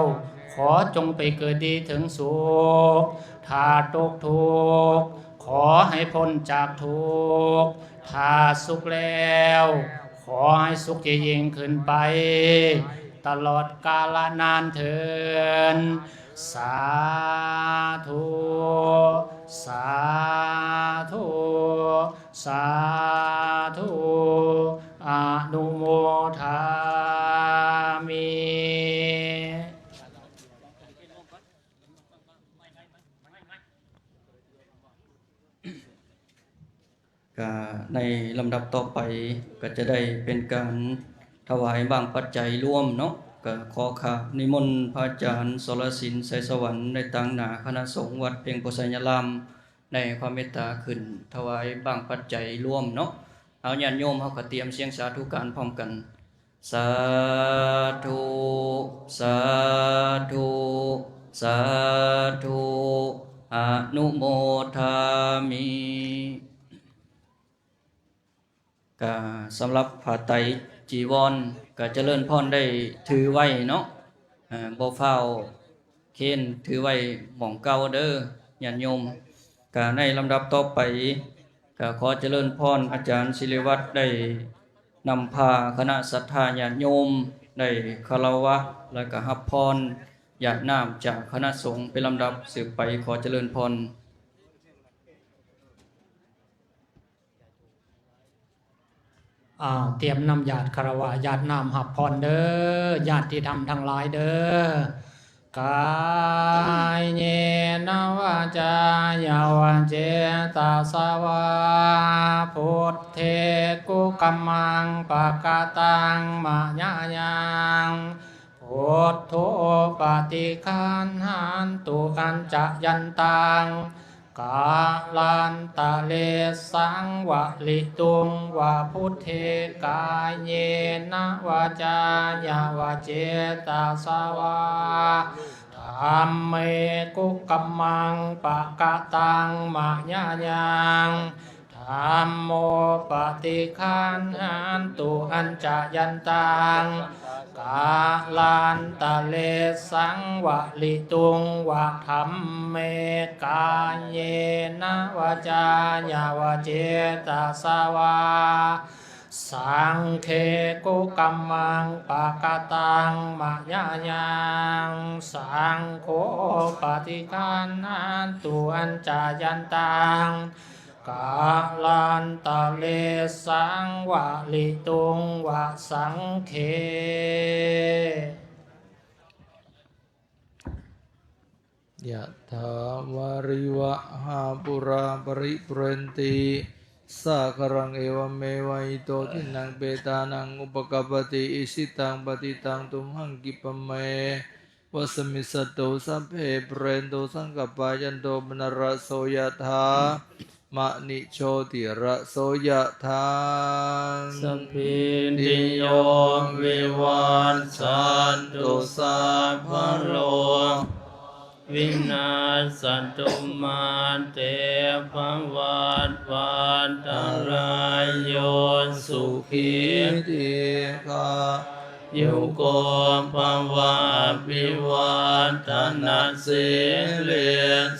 ຂໍຈົ່ງໄປເກີດດີເຖິງສຸກ, ຖ້າຕົກທຸກ ຂໍໃຫ້ພົ້ນຈາກທຸກ, ຖ້າສຸກແລ້ວ ຂໍໃຫ້ສຸກຍິ່ງໆຂຶ້ນໄປ ຕະຫຼອດກາລະນານເທີ້ນ. ສາທຸ ສາທຸ ສາທຸ ອະນຸໂມທາມິ. ກະໃນລຳດັບຕໍ່ໄປ ກະຈະໄດ້ເປັນການຖວາຍບາງປັດໄຈລວມເນາະ. ກະຂໍຄາບນິມົນພະອາຈານ ສລະສິນ ໄຊສະຫວັນ ໃນຕາງໜ້າຄະນະສົງວັດເພັງໂພໄຊຍາລາມ ໃນຄວາມເມດຕາຂຶ້ນຖວາຍບາງປັດໄຈລວມເນາະ. ເອົາ ຍາດໂຍມເຮົາກະຕຽມສຽງສາທຸການພ້ອມກັນ. ສາທຸ ສາທຸ ສາທຸ ອະນຸໂມທາມິ. ກະສຳລັບຜ້າໄຕຈີວອນ ກະຈະເລີນພອນໄດ້ຖືໄວ້ເນາະ, ເອີ ບໍ່ຟ້າວເຄນ ຖືໄວ້ໝ່ອງເກົ່າເດີຍາດໂຍມ. ກະໃນລຳດັບຕໍ່ໄປ ກະຂໍຈະເລີນພອນ ອາຈານສິລິວັດ ໄດ້ນຳພາຄະນະສັດທາຍາດໂຍມ ໄດ້ຄາລະວະ ແລະກະຮັບພອນຢາດນ້ຳຈາກຄະນະສົງເປັນລຳດັບສືບໄປ. ຂໍຈະເລີນພອນ. ອາ ຕຽມນ້ຳຢາດຄາລະວະ ຢາດນ້ຳຮັບພອນເດີ ຍາດຕິທຳທັງຫຼາຍເດີ. ກາເຍນະວາຈາຍະວະເຈຕະສະວາ ພຸດເທກຸກຳມັງປະກະຕັງມະຍາຍັງ ພຸດໂທປະຕິຄັນຫັນຕຸ ອັນຈະຍັນຕັງ ກາລັນຕະເລສັງວະລິຕຸງວະ ພຸດເທກາເຍນະວາຈາຍະວະເຈຕະສະວາ ທຳເມກຸກຳມັງປະກະຕັງມະຍາຍັງ ທຳໂມປະຕິຄັນຫັນຕຸ ອັນຈະຍັນຕັງ ກາລັນຕະເລສັງວະລິຕຸງວະ ທຳເມກາເຍນະວາຈາຍະວະເຈຕະສະວາ ສັງເຄກຸກຳມັງປະກະຕັງມະຍາຍັງ ສັງໂຄປະຕິຄັນຫັນຕຸ ອັນຈະຍັນຕັງ ກາລັນຕະເລສັງວະລິຕຸງວະ ສັງເຄ. ຍະຖາວາລິວະຫາປູລາ ປະລິປູເຣນຕິ ສາຄະລັງ ເອວະເມວະ ອິໂຕ ທິນນັງ ເປຕານັງ ອຸປະກັບປະຕິ ອິຊິຕັງ ປະຕິຕັງ ຕຸມຫັງ ກິປະເມ ວະສະມິດສະຕຸ ສັບເພ ປູເຣນຕຸ ສັງກະປາ ຈັນໂທ ປະນະລະໂສ ຍະຖາ ມະນິໂຊຕິລະໂສ ຍະຖາ ສັບພີຕິໂຍ ວິວັດສັນຕຸ ສັບພະໂລ ວິນາສະຕຸ ມາເຕ ພະວັດວັດຕະລາຍໂຍ ສຸຂີ ທີຄາ ຍຸໂກ ພະວະ ອະພິວາທະນະສີລິ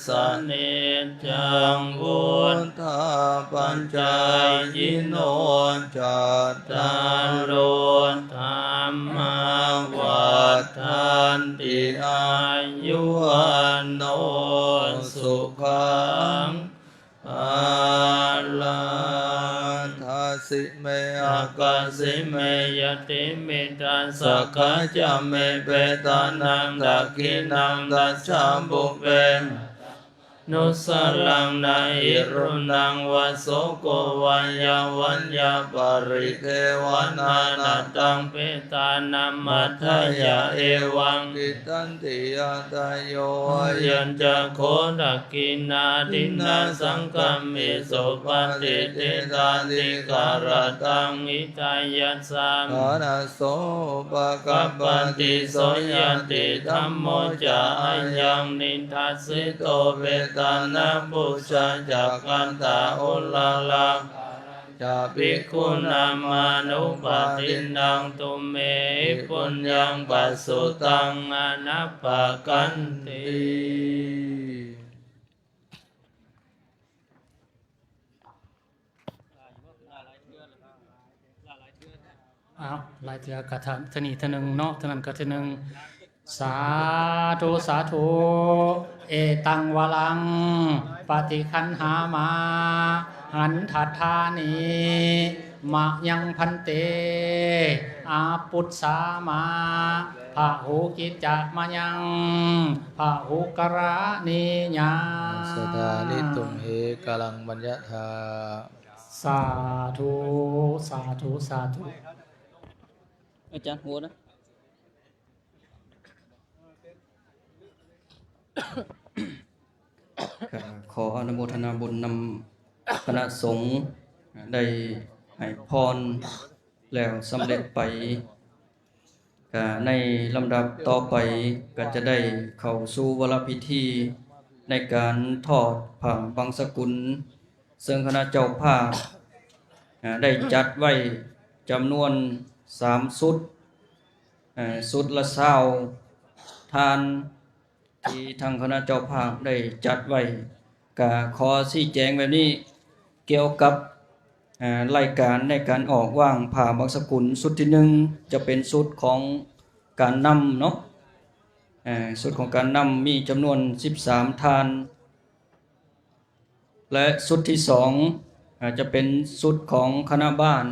ສະ ນິຈຈັງ ວຸດທາປະຈາຍິໂນ ຈັດຕາໂລ ທຳມາ ວັດທັນຕິ ອາຍຸ ວັນໂນ ສຸຂັງ ພະລັງ ທາສິເມ ອາກາສິເມ ຍະຕິມິ ຕະສະກະຈະເມ ເປຕານັງ ທັກຂິນັງ ຕັດສາ ປຸບເປ ນຸດສະລັງ ນະຫິລຸນນັງ ວະໂສໂກ ວາຍາວັນຍາ ປະລິເທວະນາ ນະຕັງ ເປຕານັງ ມັດທະຍາ ເອວັງ ຕິດຕັນຕິຍະຕາໂຍ ອາຍຸນຈະໂຄ ທັກຂິນາ ທິນນາ ສັງຄາມິ ສຸປະຕິທິດາ ທິກາລະຕັງ ຫິຕາຍະ ສາ ການະໂສ ປະກັບປະຕິ ໂສຍະຕິ ທຳໂມ ຈາ ອາຍັງ ນິດຖາສິໂຕ ເວຕານະປຸຊາ ຈັກຂັນທາ ອຸລາລາ ຈາ ພິກຂຸນາມານຸປະຕິນທັງ ຕຸມເມ ຫິປຸນຍັງ ປະສຸຕັງ ອະນາປະກັນຕິ. ອ້າວ ຫຼາຍເທື່ອກະເທື່ອນີ້ເທື່ອໜຶ່ງເນາະ ເທື່ອນັ້ນກະເທື່ອໜຶ່ງ. ສາທຸ ສາທຸ ເອຕັງວະລັງ ປະຕິຄັນຫາມາ ຫັນທັດຖານີ ມະຍັງພັນເຕ ອາປຸດສາມາ ພະຫຸກິດຈະມະຍັງ ພະຫຸກະລານີຍາ ສະຖານິຕຸງ ເອກະລັງ ບັນຍະທາ. ສາທຸ ສາທຸ ສາທຸ. ອາຈານໂຫນະ ກໍຂໍອະນຸໂມທະນາບຸນນຳຄະນະສົງ ໄດ້ໃຫ້ພອນແລ້ວສຳເລັດໄປ. ກະໃນລຳດັບຕໍ່ໄປ ກະຈະໄດ້ເຂົ້າສູ່ວາລະພິທີໃນການທອດຜ້າບັງສະກຸນ ເຊິ່ງຄະນະເຈົ້າພາບ ອາ ໄດ້ຈັດໄວ້ຈຳນວນສາມຊຸດ ອາ ຊຸດລະຊາວຖານ ທີ່ທາງຄະນະເຈົ້າພາບໄດ້ຈັດໄວ້. ກະຂໍຊີ້ແຈງແບບນີ້ ກ່ຽວກັບ ອາ ລາຍການໃນການອອກວາງຜ້າບັງສະກຸນ ຊຸດທີໜຶ່ງ ຈະເປັນຊຸດຂອງການນຳເນາະ ອາ ຊຸດຂອງການນຳມີຈຳນວນສິບສາມທ່ານ ແລະ ຊຸດທີສອງ ອາ ຈະເປັນຊຸດຂອງຄະນະບ້ານ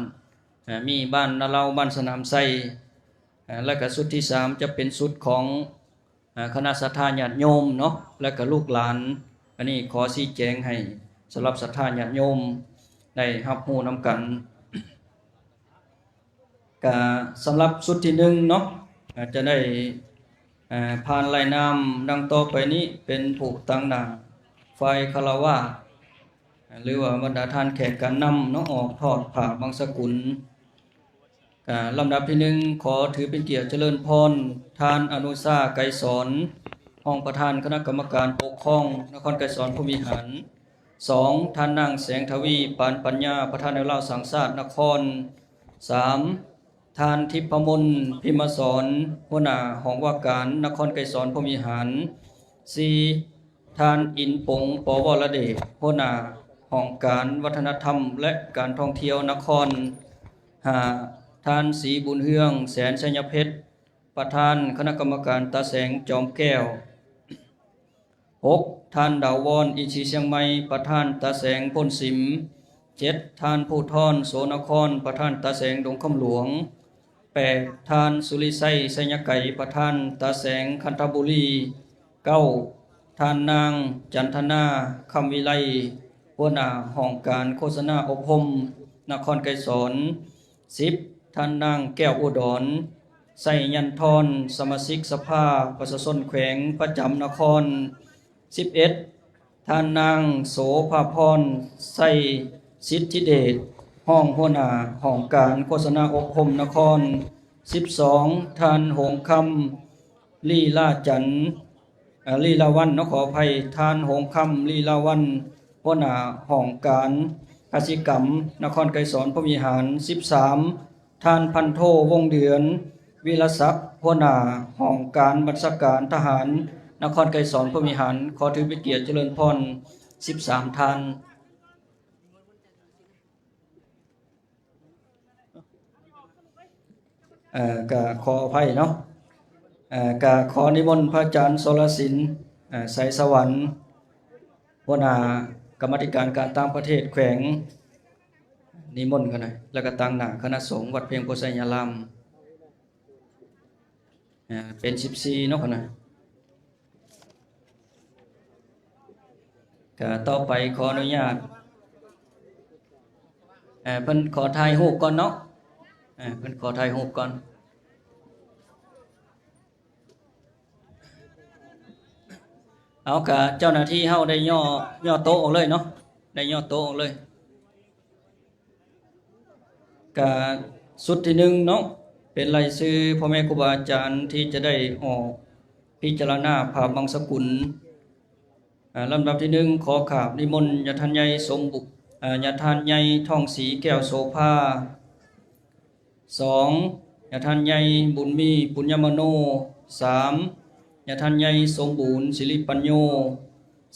ອາ ມີບ້ານນາເລົາ ບ້ານສະໜາມໄຊ ອາ ແລະກະຊຸດທີສາມ ຈະເປັນຊຸດຂອງ ອາ ຄະນະສັດທາຍາດໂຍມເນາະ ແລະກະລູກຫຼານ. ອັນນີ້ຂໍຊີ້ແຈງໃຫ້ສຳລັບສັດທາຍາດໂຍມໄດ້ຮັບຮູ້ນຳກັນ. ກະສຳລັບຊຸດທີໜຶ່ງເນາະ ອາ ຈະໄດ້ ອາ ຜ່ານລາຍນາມດັ່ງຕໍ່ໄປນີ້ ເປັນຜູ້ຕາງໜ້າຝ່າຍຄາລະວາດ ອາ ຫຼືວ່າບັນດາທ່ານແຂກການນຳເນາະ ອອກທອດຜ້າບັງສະກຸນ. ກະລຳດັບທີໜຶ່ງ ຂໍຖືເປັນກຽດຈະເລີນພອນ ທ່ານ ອະນຸຊາ ໄກສອນ ຮອງປະທານຄະນະກຳມະການປົກຄອງນະຄອນໄກສອນພົມວິຫານ. ສອງ ທ່ານນາງ ແສງທະວີ ປານປັນຍາ ປະທານແນວລາວສ້າງຊາດນະຄອນ. ສາມ ທ່ານ ທິບພະມົນ ພິມມະສອນ ຫົວໜ້າຫ້ອງວ່າການນະຄອນໄກສອນພົມວິຫານ. ສີ່ ທ່ານ ອິນປົງ ປວໍລະເດດ ຫົວໜ້າຫ້ອງການວັດທະນະທຳ ແລະ ການທ່ອງທ່ຽວນະຄອນ. ຫ້າ ທ່ານ ສີບຸນເຮືອງ ແສນໄຊຍະເພັດ ປະທານຄະນະກຳມະການຕາແສງຈອມແກ້ວ. ຫົກ ທ່ານ ດາວວອນ ອິນຊີຊຽງໃໝ່ ປະທານຕາແສງໂພນສິມ. ເຈັດ ທ່ານ ພູທອນ ໂສນະຄອນ ປະທານຕາແສງດົງຄຳຫຼວງ. ແປດ ທ່ານ ສຸລິໄຊ ໄຊຍະໄກ ປະທານຕາແສງຄັນທະບູລີ. ເກົ້າ ທ່ານນາງ ຈັນທະນາ ຄຳວິໄລ ຫົວໜ້າຫ້ອງການໂຄສະນາອົບຮົມນະຄອນໄກສອນ. ສິບ ທ່ານນາງ ແກ້ວອຸດອນ ໄຊຍັນທອນ ສະມາຊິກສະພາປະຊາຊົນແຂວງປະຈຳນະຄອນ. ສິບເອັດ ທ່ານນາງ ໂສພາພອນ ໄຊສິດທິເດດ ຮອງຫົວໜ້າຫ້ອງການໂຄສະນາອົບຮົມນະຄອນ. ສິບສອງ ທ່ານ ຫົງຄຳ ລີລາຈັນ ເອີ ລີລາວັນເນາະ ຂໍອະໄພ ທ່ານ ຫົງຄຳ ລີລາວັນ ຫົວໜ້າຫ້ອງການກະສິກຳນະຄອນໄກສອນພົມວິຫານ. ສິບສາມ ທ່ານ ພັນໂທ ວົງເດືອນ ວິລະສັກ ຫົວໜ້າຫ້ອງການບັນຊາການທະຫານນະຄອນໄກສອນພົມວິຫານ. ຂໍຖືເປັນກຽດຈະເລີນພອນສິບສາມທ່ານ. ເອີ ກະຂໍອະໄພເນາະ ເອີ ກະຂໍນິມົນພະອາຈານ ສອລະສິນ ເອີ ໄຊສະຫວັນ ຫົວໜ້າກຳມາທິການການຕ່າງປະເທດແຂວງ ນິມົນກັນນະ ແລ້ວກະຕາງໜ້າຄະນະສົງວັດພຽງໂພໄຊຍາລາມ ເປັນສິບສີ່ເນາະ ເນາະ. ກະຕໍ່ໄປຂໍອະນຸຍາດ ເອີ ເພິ່ນຂໍຖ່າຍຮູບກ່ອນເນາະ ເອີ ເພິ່ນຂໍຖ່າຍຮູບກ່ອນ. ເອົາ ກະເຈົ້າໜ້າທີ່ເຮົາໄດ້ຍໍ້ ຍໍ້ໂຕະອອກເລີຍເນາະ ໄດ້ຍໍ້ໂຕະອອກເລີຍ. ກະຊຸດທີໜຶ່ງເນາະ ເປັນລາຍຊື່ພໍ່ແມ່ຄູບາອາຈານທີ່ຈະໄດ້ອອກພິຈາລະນາພາບັງສະກຸນ. ອາ ລຳດັບທີໜຶ່ງ ຂໍຂາບນິມົນຍາທ່ານໃຫຍ່ສົມບຸ ອາ ຍາທ່ານໃຫຍ່ທອງສີແກ້ວໂສພາ. ສອງ ຍາທ່ານໃຫຍ່ບຸນມີ ປຸນຍະມະໂນ. ສາມ ຍາທ່ານໃຫຍ່ສົມບູນ ສິລິປັນໂຍ.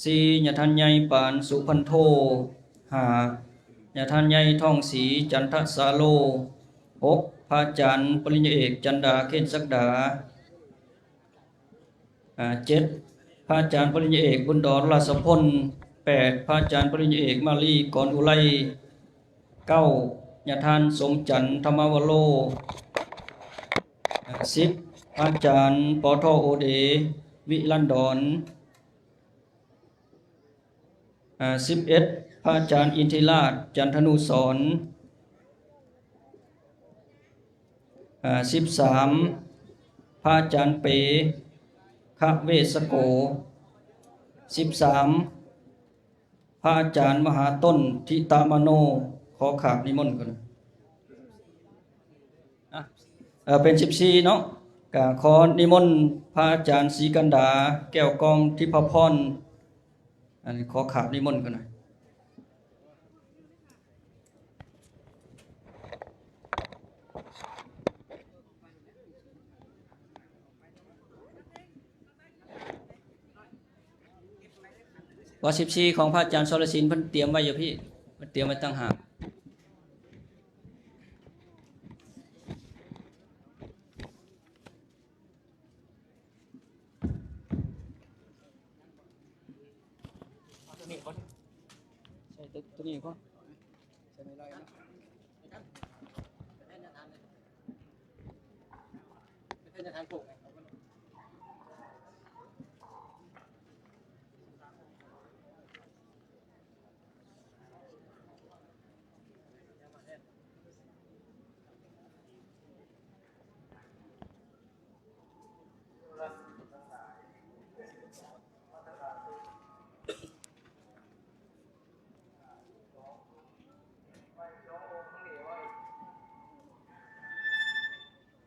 ສີ່ ຍາທ່ານໃຫຍ່ປານ ສຸພັນໂທ. ຫ້າ ຍາທ່ານໃຫຍ່ທອງສີ ຈັນທະສາໂລ. ຫົກ ພະອາຈານປະລິນຍາເອກ ຈັນດາ ເຄນສັກດາ. ອາ ເຈັດ ພະອາຈານປະລິນຍາເອກ ບຸນດອນ ລາຊະພົນ. ແປດ ພະອາຈານປະລິນຍາເອກ ມາລີ ກອນອຸໄລ. ເກົ້າ ຍາທ່ານສົມຈັນ ທຳມະວະໂລ. ອາ ສິບ ພະອາຈານ ປທ ໂອເດ ວິລັນດອນ. ອາ ສິບເອັດ ພະອາຈານອິນທິລາດ ຈັນທະນູສອນ. ອາ ສິບສາມ ພະອາຈານເປ ຄະເວສະໂກ. ສິບສາມ ພະອາຈານມະຫາຕົ້ນ ທິຕະມະໂນ. ຂໍຂາບນິມົນກ່ອນ ອາ ເປັນສິບສີ່ເນາະ ກະຂໍນິມົນພະອາຈານສີກັນດາ ແກ້ວກອງທິບພະພອນ. ອັນນີ້ຂໍຂາບນິມົນກ່ອນນະ. ວ່າສິບສີ່ຂອງພະອາຈານສອລະສິນ ເພິ່ນຕຽມໄວ້ຢູ່ພີ້ ເພິ່ນຕຽມໄວ້ຕ່າງຫາກ. ເອົາໂຕນີ້ກ່ອນ ໃສ່ໂຕ ໂຕນີ້ກ່ອນ ໃສ່ໄມ້ລອຍເນາະ ເປັນເສັ້ນທາງໂຄ້ງ.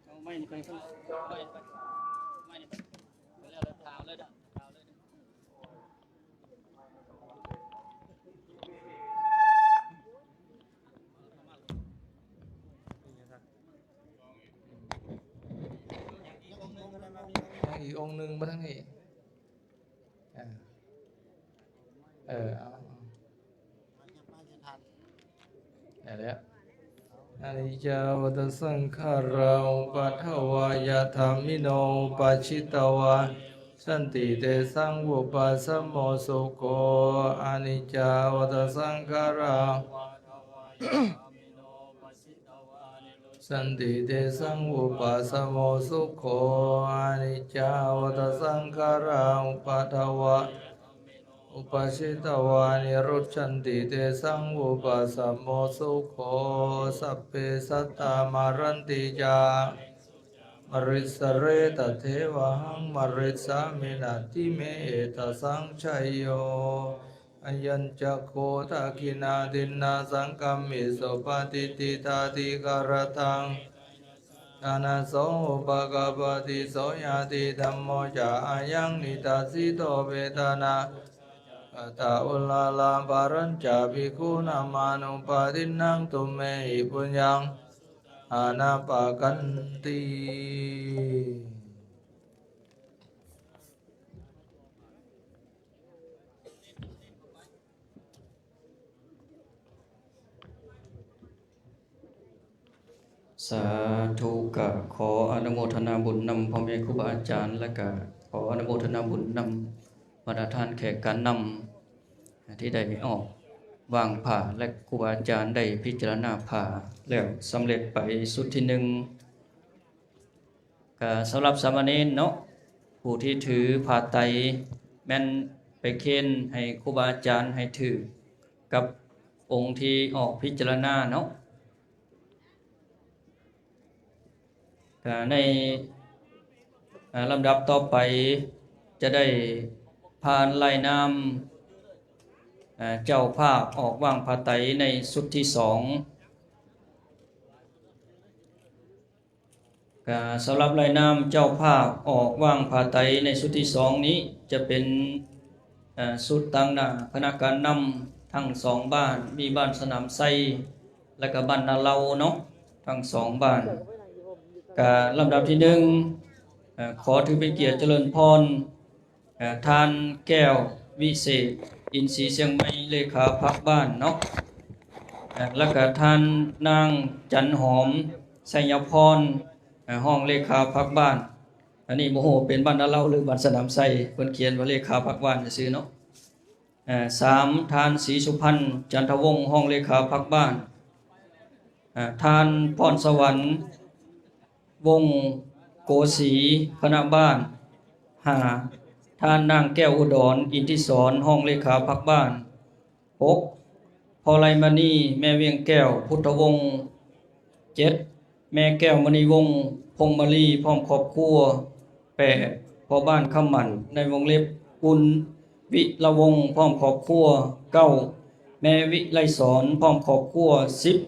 ເອົາໄມ້ນີ້ໄປ ເອົາໄມ້ນີ້ໄປ ໄມ້ນີ້ໄປ ໄປແລ້ວ ແລ້ວຖາມເລີຍເດີ ຖາມເລີຍເດີ. ຍັງອີກອົງໜຶ່ງບໍ່ທາງນີ້ ເອີ ເອີ ເອົາ ໄດ້ແລ້ວ. ອະນິດຈາວັດຕະສັງຂາຣາ ອຸປັດຖະວາ ຍະທຳມິໂນ ອຸປັຊຊິຕະວາ ສັນຕິເຕສັງ ວິປັດສະໂມ ສຸໂຂ. ອະນິດຈາວັດຕະສັງຂາຣາ ສັນຕິເຕສັງ ວິປັດສະໂມ ສຸໂຂ. ອະນິດຈາວັດຕະສັງຂາຣາ ອຸປັດຖະວາ ອຸປັຊຊິຕະວາ ນິໂຣດສັນຕິເຕສັງ ວິປັດສະໂມ ສຸໂຂ. ສັບເພສັດຕາ ມະຣັນຕິ ຈາ ມະຣິສະເຣ ຕະເທວະຫັງ ມະຣິສາມິ ນາທິ ເມ ເອຕະສັງ ໄຊໂຍ. ອະຍັນຈະໂຄ ທັກຂິນາທິນນາ ສັງຄາມິ ສຸປະຕິດຖິ ຕາທິກາລະທັງ ທານະໂສ ອຸປະກະປະຕິ ໂສ ຍາທິທຳໂມ ຈະ ອະຍັງ ນິທັດສິໂຕ ເວທະນາ ຄະຕາ ອຸລາລາ ປະລັນຈາ ພິກຂຸນາມານຸປະທິນນາ ທຸມເມຫິ ປຸນຍັງ ອານາປະກັນຕິ. ສາທຸ ກະຂໍອະນຸໂມທະນາບຸນນຳພໍ່ແມ່ຄູບາອາຈານ ແລະກະຂໍອະນຸໂມທະນາບຸນນຳບັນດາທ່ານແຂກການນຳ ທີ່ໄດ້ອອກວາງຜ້າ ແລະ ຄູບາອາຈານໄດ້ພິຈາລະນາຜ້າແລ້ວສຳເລັດໄປຊຸດທີໜຶ່ງ. ກະສຳລັບສາມະເນນເນາະ ຜູ້ທີ່ຖືຜ້າໄຕແມ່ນ ໄປເຄນໃຫ້ຄູບາອາຈານໃຫ້ຖືກກັບອົງທີ່ອອກພິຈາລະນາເນາະ. ກະໃນ ເອີ ລຳດັບຕໍ່ໄປຈະໄດ້ຜ່ານລາຍນາມ ເອີ ເຈົ້າພາບອອກວາງຜ້າໄຕໃນຊຸດທີສອງ. ກະສຳລັບລາຍນາມເຈົ້າພາບອອກວາງຜ້າໄຕໃນຊຸດທີສອງນີ້ ຈະເປັນ ເອີ ຊຸດຕາງໜ້າຄະນະການນຳທັງສອງບ້ານ ມີບ້ານສະໜາມໄຊ ແລະກະບ້ານນາເລົາເນາະ ທັງສອງບ້ານ. ກະລຳດັບທີໜຶ່ງ ເອີ ຂໍຖືເປັນກຽດຈະເລີນພອນ ເອີ ທ່ານ ແກ້ວ ວິເສດ ອິນສີຊຽງໃໝ່ ເລຂາພັກບ້ານເນາະ ເອີ ແລ້ວກະທ່ານນາງ ຈັນຫອມ ໄຊຍະພອນ ເອີ ຮອງເລຂາພັກບ້ານ. ອັນນີ້ບໍ່ຮູ້ເປັນບ້ານນາເລົາ ຫຼື ບ້ານສະໜາມໄຊ ເພິ່ນຂຽນວ່າເລຂາພັກບ້ານຊື່ໆເນາະ. ເອີ ສາມ ທ່ານ ສີສຸພັນ ຈັນທະວົງ ຮອງເລຂາພັກບ້ານ. ເອີ ທ່ານ ພອນສະຫວັນ ວົງໂກສີ ຄະນະບ້ານ. ຫ້າ ທ່ານນາງ ແກ້ວອຸດອນ ອິນທິສອນ ຮອງເລຂາພັກບ້ານ. ຫົກ ພໍ່ໄລມະນີ ແມ່ວຽງແກ້ວ ພຸດທະວົງ. ເຈັດ ແມ່ແກ້ວມະນີວົງ ພົງມະລີ ພ້ອມຄອບຄົວ. ແປດ ພໍ່ບ້ານຄຳໝັ້ນ ໃນວົງເລັບ ອຸ່ນວິລະວົງ ພ້ອມຄອບຄົວ. ເກົ້າ ແມ່ວິໄລສອນ ພ້ອມຄອບຄົວ. ສິບ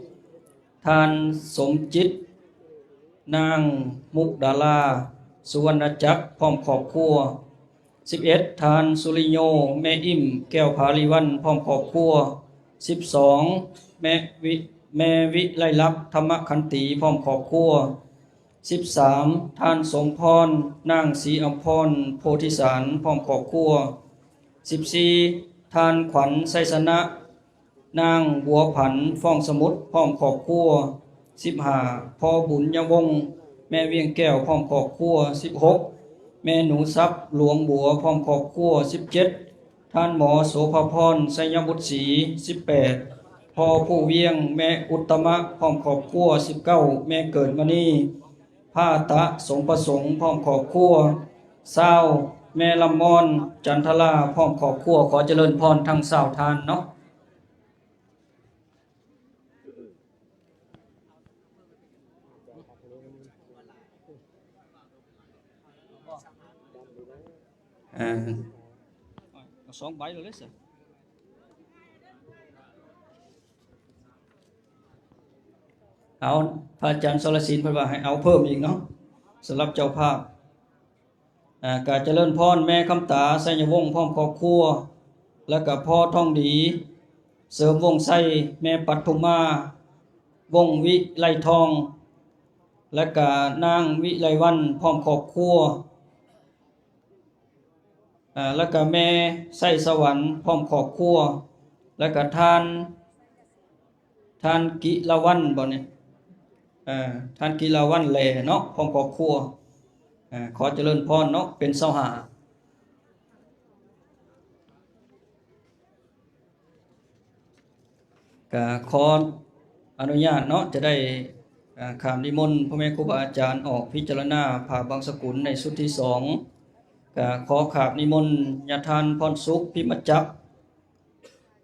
ທ່ານ ສົມຈິດ ນາງ ມຸກດາລາ ສຸວັນນະຈັກ ພ້ອມຄອບຄົວ. ສິບເອັດ ທ່ານ ສຸລິໂຍ ແມ່ອີ່ມ ແກ້ວຜາລີວັນ ພ້ອມຄອບຄົວ. ສິບສອງ ແມ່ວິ ແມ່ວິໄລລັກ ທຳມະຂັນຕີ ພ້ອມຄອບຄົວ. ສິບສາມ ທ່ານ ສົມພອນ ນາງ ສີອຳພອນ ໂພທິສານ ພ້ອມຄອບຄົວ. ສິບສີ່ ທ່ານ ຂວັນ ໄຊຊະນະ ນາງ ບົວຜັນ ຟອງສະໝຸດ ພ້ອມຄອບຄົວ. ສິບຫ້າ ພໍ່ບຸນຍະວົງ ແມ່ວຽງແກ້ວ ພ້ອມຄອບຄົວ. ສິບຫົກ ແມ່ໜູສັບ ຫຼວງບົວ ພ້ອມຄອບຄົວ. ສິບເຈັດ ທ່ານໝໍ ໂສພາພອນ ໄຊຍະບຸດສີ. ສິບແປດ ພໍ່ຜູ້ວຽງ ແມ່ອຸດຕະມະ ພ້ອມຄອບຄົວ. ສິບເກົ້າ ແມ່ເກີດມະນີ ພາຕະ ສົມປະສົງ ພ້ອມຄອບຄົວ. ຊາວ ແມ່ລຳມອນ ຈັນທະລາ ພ້ອມຄອບຄົວ. ຂໍຈະເລີນພອນທັງຊາວທ່ານເນາະ. ເອີ ເອົາສອງໃບເລີຍຊະ. ເອົາ ພະອາຈານສອລະສິນເພິ່ນວ່າໃຫ້ເອົາເພີ່ມອີກເນາະ ສຳລັບເຈົ້າພາບ. ເອີ ກະຈະເລີນພອນແມ່ຄຳຕາ ໄຊຍະວົງ ພ້ອມຄອບຄົວ ແລ້ວກະພໍ່ທອງດີ ເສີມວົງໄຊ ແມ່ປັດທຸມາ ວົງວິໄລທອງ ແລ້ວກະນາງວິໄລວັນ ພ້ອມຄອບຄົວ. ເອີ ແລ້ວກະແມ່ໄຊສະຫວັນ ພ້ອມຄອບຄົວ ແລ້ວກະທ່ານ ທ່ານກິລະວັນບໍນີ້ ເອີ ທ່ານກິລະວັນແຫຼເນາະ ພ້ອມຄອບຄົວ. ເອີ ຂໍຈະເລີນພອນເນາະ ເປັນຊາວຫ້າ. ກະຂໍອະນຸຍາດເນາະ ຈະໄດ້ ເອີ ຂ້າມນິມົນພໍ່ແມ່ຄູບາອາຈານອອກພິຈາລະນາຜ້າບັງສະກຸນໃນຊຸດທີສອງ. ກະຂໍຂາບນິມົນຍາທ່ານ ພອນສຸກ ພິມະຈັກ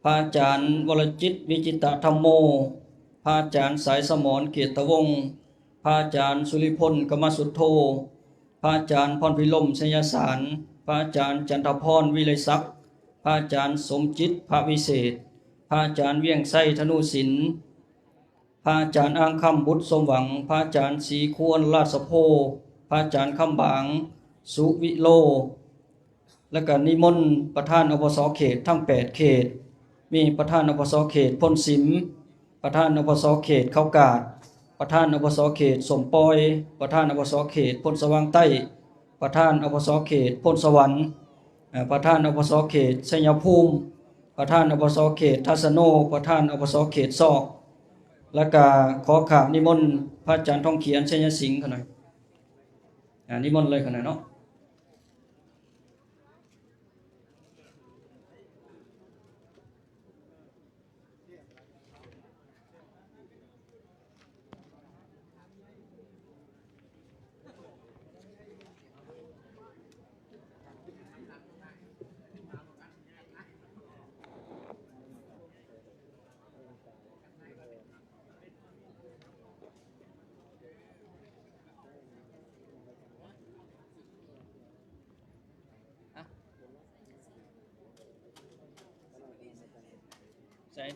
ພະອາຈານ ວໍລະຈິດ ວິຈິຕະທຳໂມ, ພະອາຈານ ສາຍສະໝອນ ກຽດຕະວົງ, ພະອາຈານ ສຸລິພົນ ກຳມະສຸດໂທ, ພະອາຈານ ພອນພິລົມ ໄຊຍະສານ, ພະອາຈານ ຈັນທະພອນ ວິໄລສັກ, ພະອາຈານ ສົມຈິດ ພະວິເສດ, ພະອາຈານ ວຽງໄຊ ທະນູສິນ, ພະອາຈານ ອ່າງຄຳ ບຸດສົມຫວັງ, ພະອາຈານ ສີຄວນ ລາຊະໂພ, ພະອາຈານ ຄຳບາງ ສຸວິໂລ. ແລ້ວກະນິມົນປະທານ ອພສ ເຂດທັງແປດເຂດ, ມີປະທານ ອພສ ເຂດໂພນສິມ, ປະທານ ອພສ ເຂດເຂົາກາດ, ປະທານ ອພສ ເຂດສົມປອຍ, ປະທານ ອພສ ເຂດໂພນສະຫວ່າງໃຕ້, ປະທານ ອພສ ເຂດໂພນສະຫວັນ, ເອີ ປະທານ ອພສ ເຂດໄຊຍະພູມ, ປະທານ ອພສ ເຂດທັດສະໂນ, ປະທານ ອພສ ເຂດຊອກ. ແລ້ວກະຂໍຂາບນິມົນພະອາຈານ ທອງຂຽນ ໄຊຍະສິງ ຂະໜ່ອຍ. ອາ ນິມົນເລີຍຂະໜ່ອຍເນາະ. ເ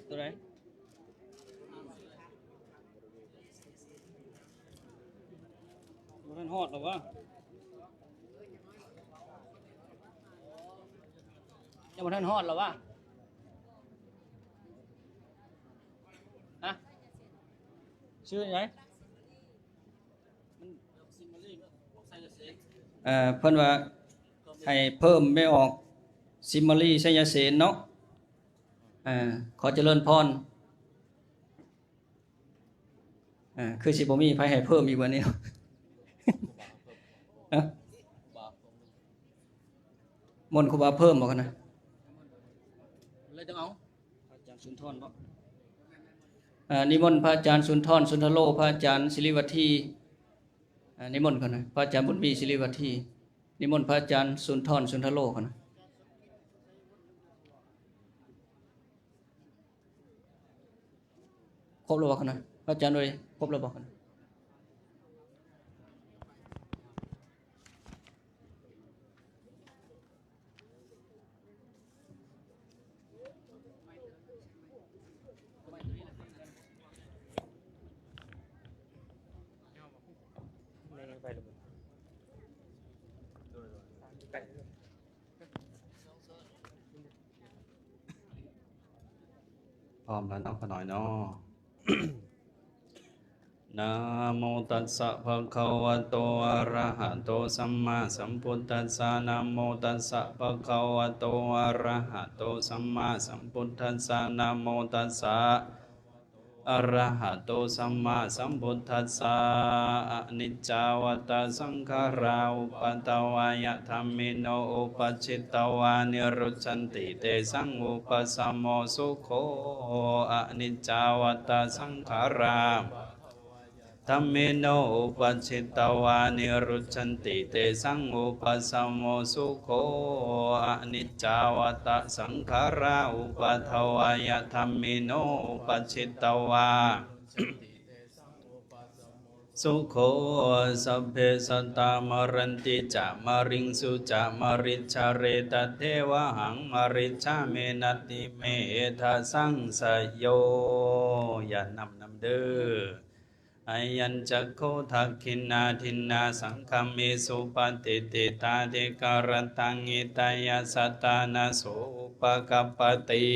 ຕົວໃດ? ບໍ່ທັນຮອດແລ້ວວະ? ຍັງບໍ່ທັນຮອດແລ້ວວະ? ຮະ? ຊື່ຫຍັງ? ມັນ ເອີ ເພິ່ນວ່າໃຫ້ເພີ່ມແມ່ອອກ ຊິມມາລີ ໄຊຍະເສນເນາະ. ເອີ ຂໍຈະເລີນພອນ. ເອີ ຄືຊິບໍ່ມີໃຜໃຫ້ເພີ່ມອີກບັດນີ້ເນາະ. ຮະ? ມົນຄູບາເພີ່ມບໍ່ຫັ້ນນະ? ເລີຍຕ້ອງເອົາ ພະອາຈານສຸນທອນບໍ? ເອີ ນິມົນພະອາຈານສຸນທອນ ສຸນທະໂລ, ພະອາຈານສິລິວັດທີ. ເອີ ນິມົນເຂົານະ ພະອາຈານບຸນມີ ສິລິວັດທີ. ນິມົນພະອາຈານສຸນທອນ ສຸນທະໂລເຂົານະ. ຄົບແລ້ວບໍ່ຫັ້ນນະ ພະອາຈານເອີຍ? ຄົບແລ້ວບໍ່ຫັ້ນນະ? ພ້ອມແລ້ວເນາະ ຂະນ້ອຍເນາະ. ນະໂມຕັດສະ ພະຄະວະໂຕ ອະຣະຫະໂຕ ສຳມາສຳພຸດທັດສະ. ນະໂມຕັດສະ ພະຄະວະໂຕ ອະຣະຫະໂຕ ສຳມາສຳພຸດທັດສະ. ນະໂມຕັດສະ ອະຣະຫະໂຕ ສຳມາສຳພຸດທັດສະ. ອະນິດຈາວັດຕະສັງຂາຣາ ອຸປະທະວາຍະທຳມິໂນ ອຸປັດສິດຕະວາ ນິລຸດສັນຕິ ເຕສັງ ອຸປະສະໂມ ສຸໂຂ. ອະນິດຈາວັດຕະສັງຂາຣາ ທຳມິໂນ ອຸປັດສິດຕະວາ ນິລຸດສັນຕິ ເຕສັງ ອຸປະສະໂມ ສຸໂຂ. ອະນິດຈາວັດຕະສັງຂາຣາ ອຸປະທະວາຍະທຳມິໂນ ອຸປັດສິດຕະວາ ສຸໂຂ. ສັບເພສັດຕາ ມະຣັນຕິຈະ ມະຣິງສຸຈະ ມະຣິດສະເຣ ຕັດເທວະຫັງ ມະຣິດສາມິ ນັດຖິເມ ເອທະສັງສະໂຍ. ຢ່ານຳນຳເດີ້. ອາຍັນຈັກຂຸ ທັກຂິນາທິນນາ ສັງຄະມີ ສຸປະຕິດຖິຕາທິກາລັດທັງ ຫິຕາຍະສັດຕານະ ໂສ ອຸປະກັບປະຕິ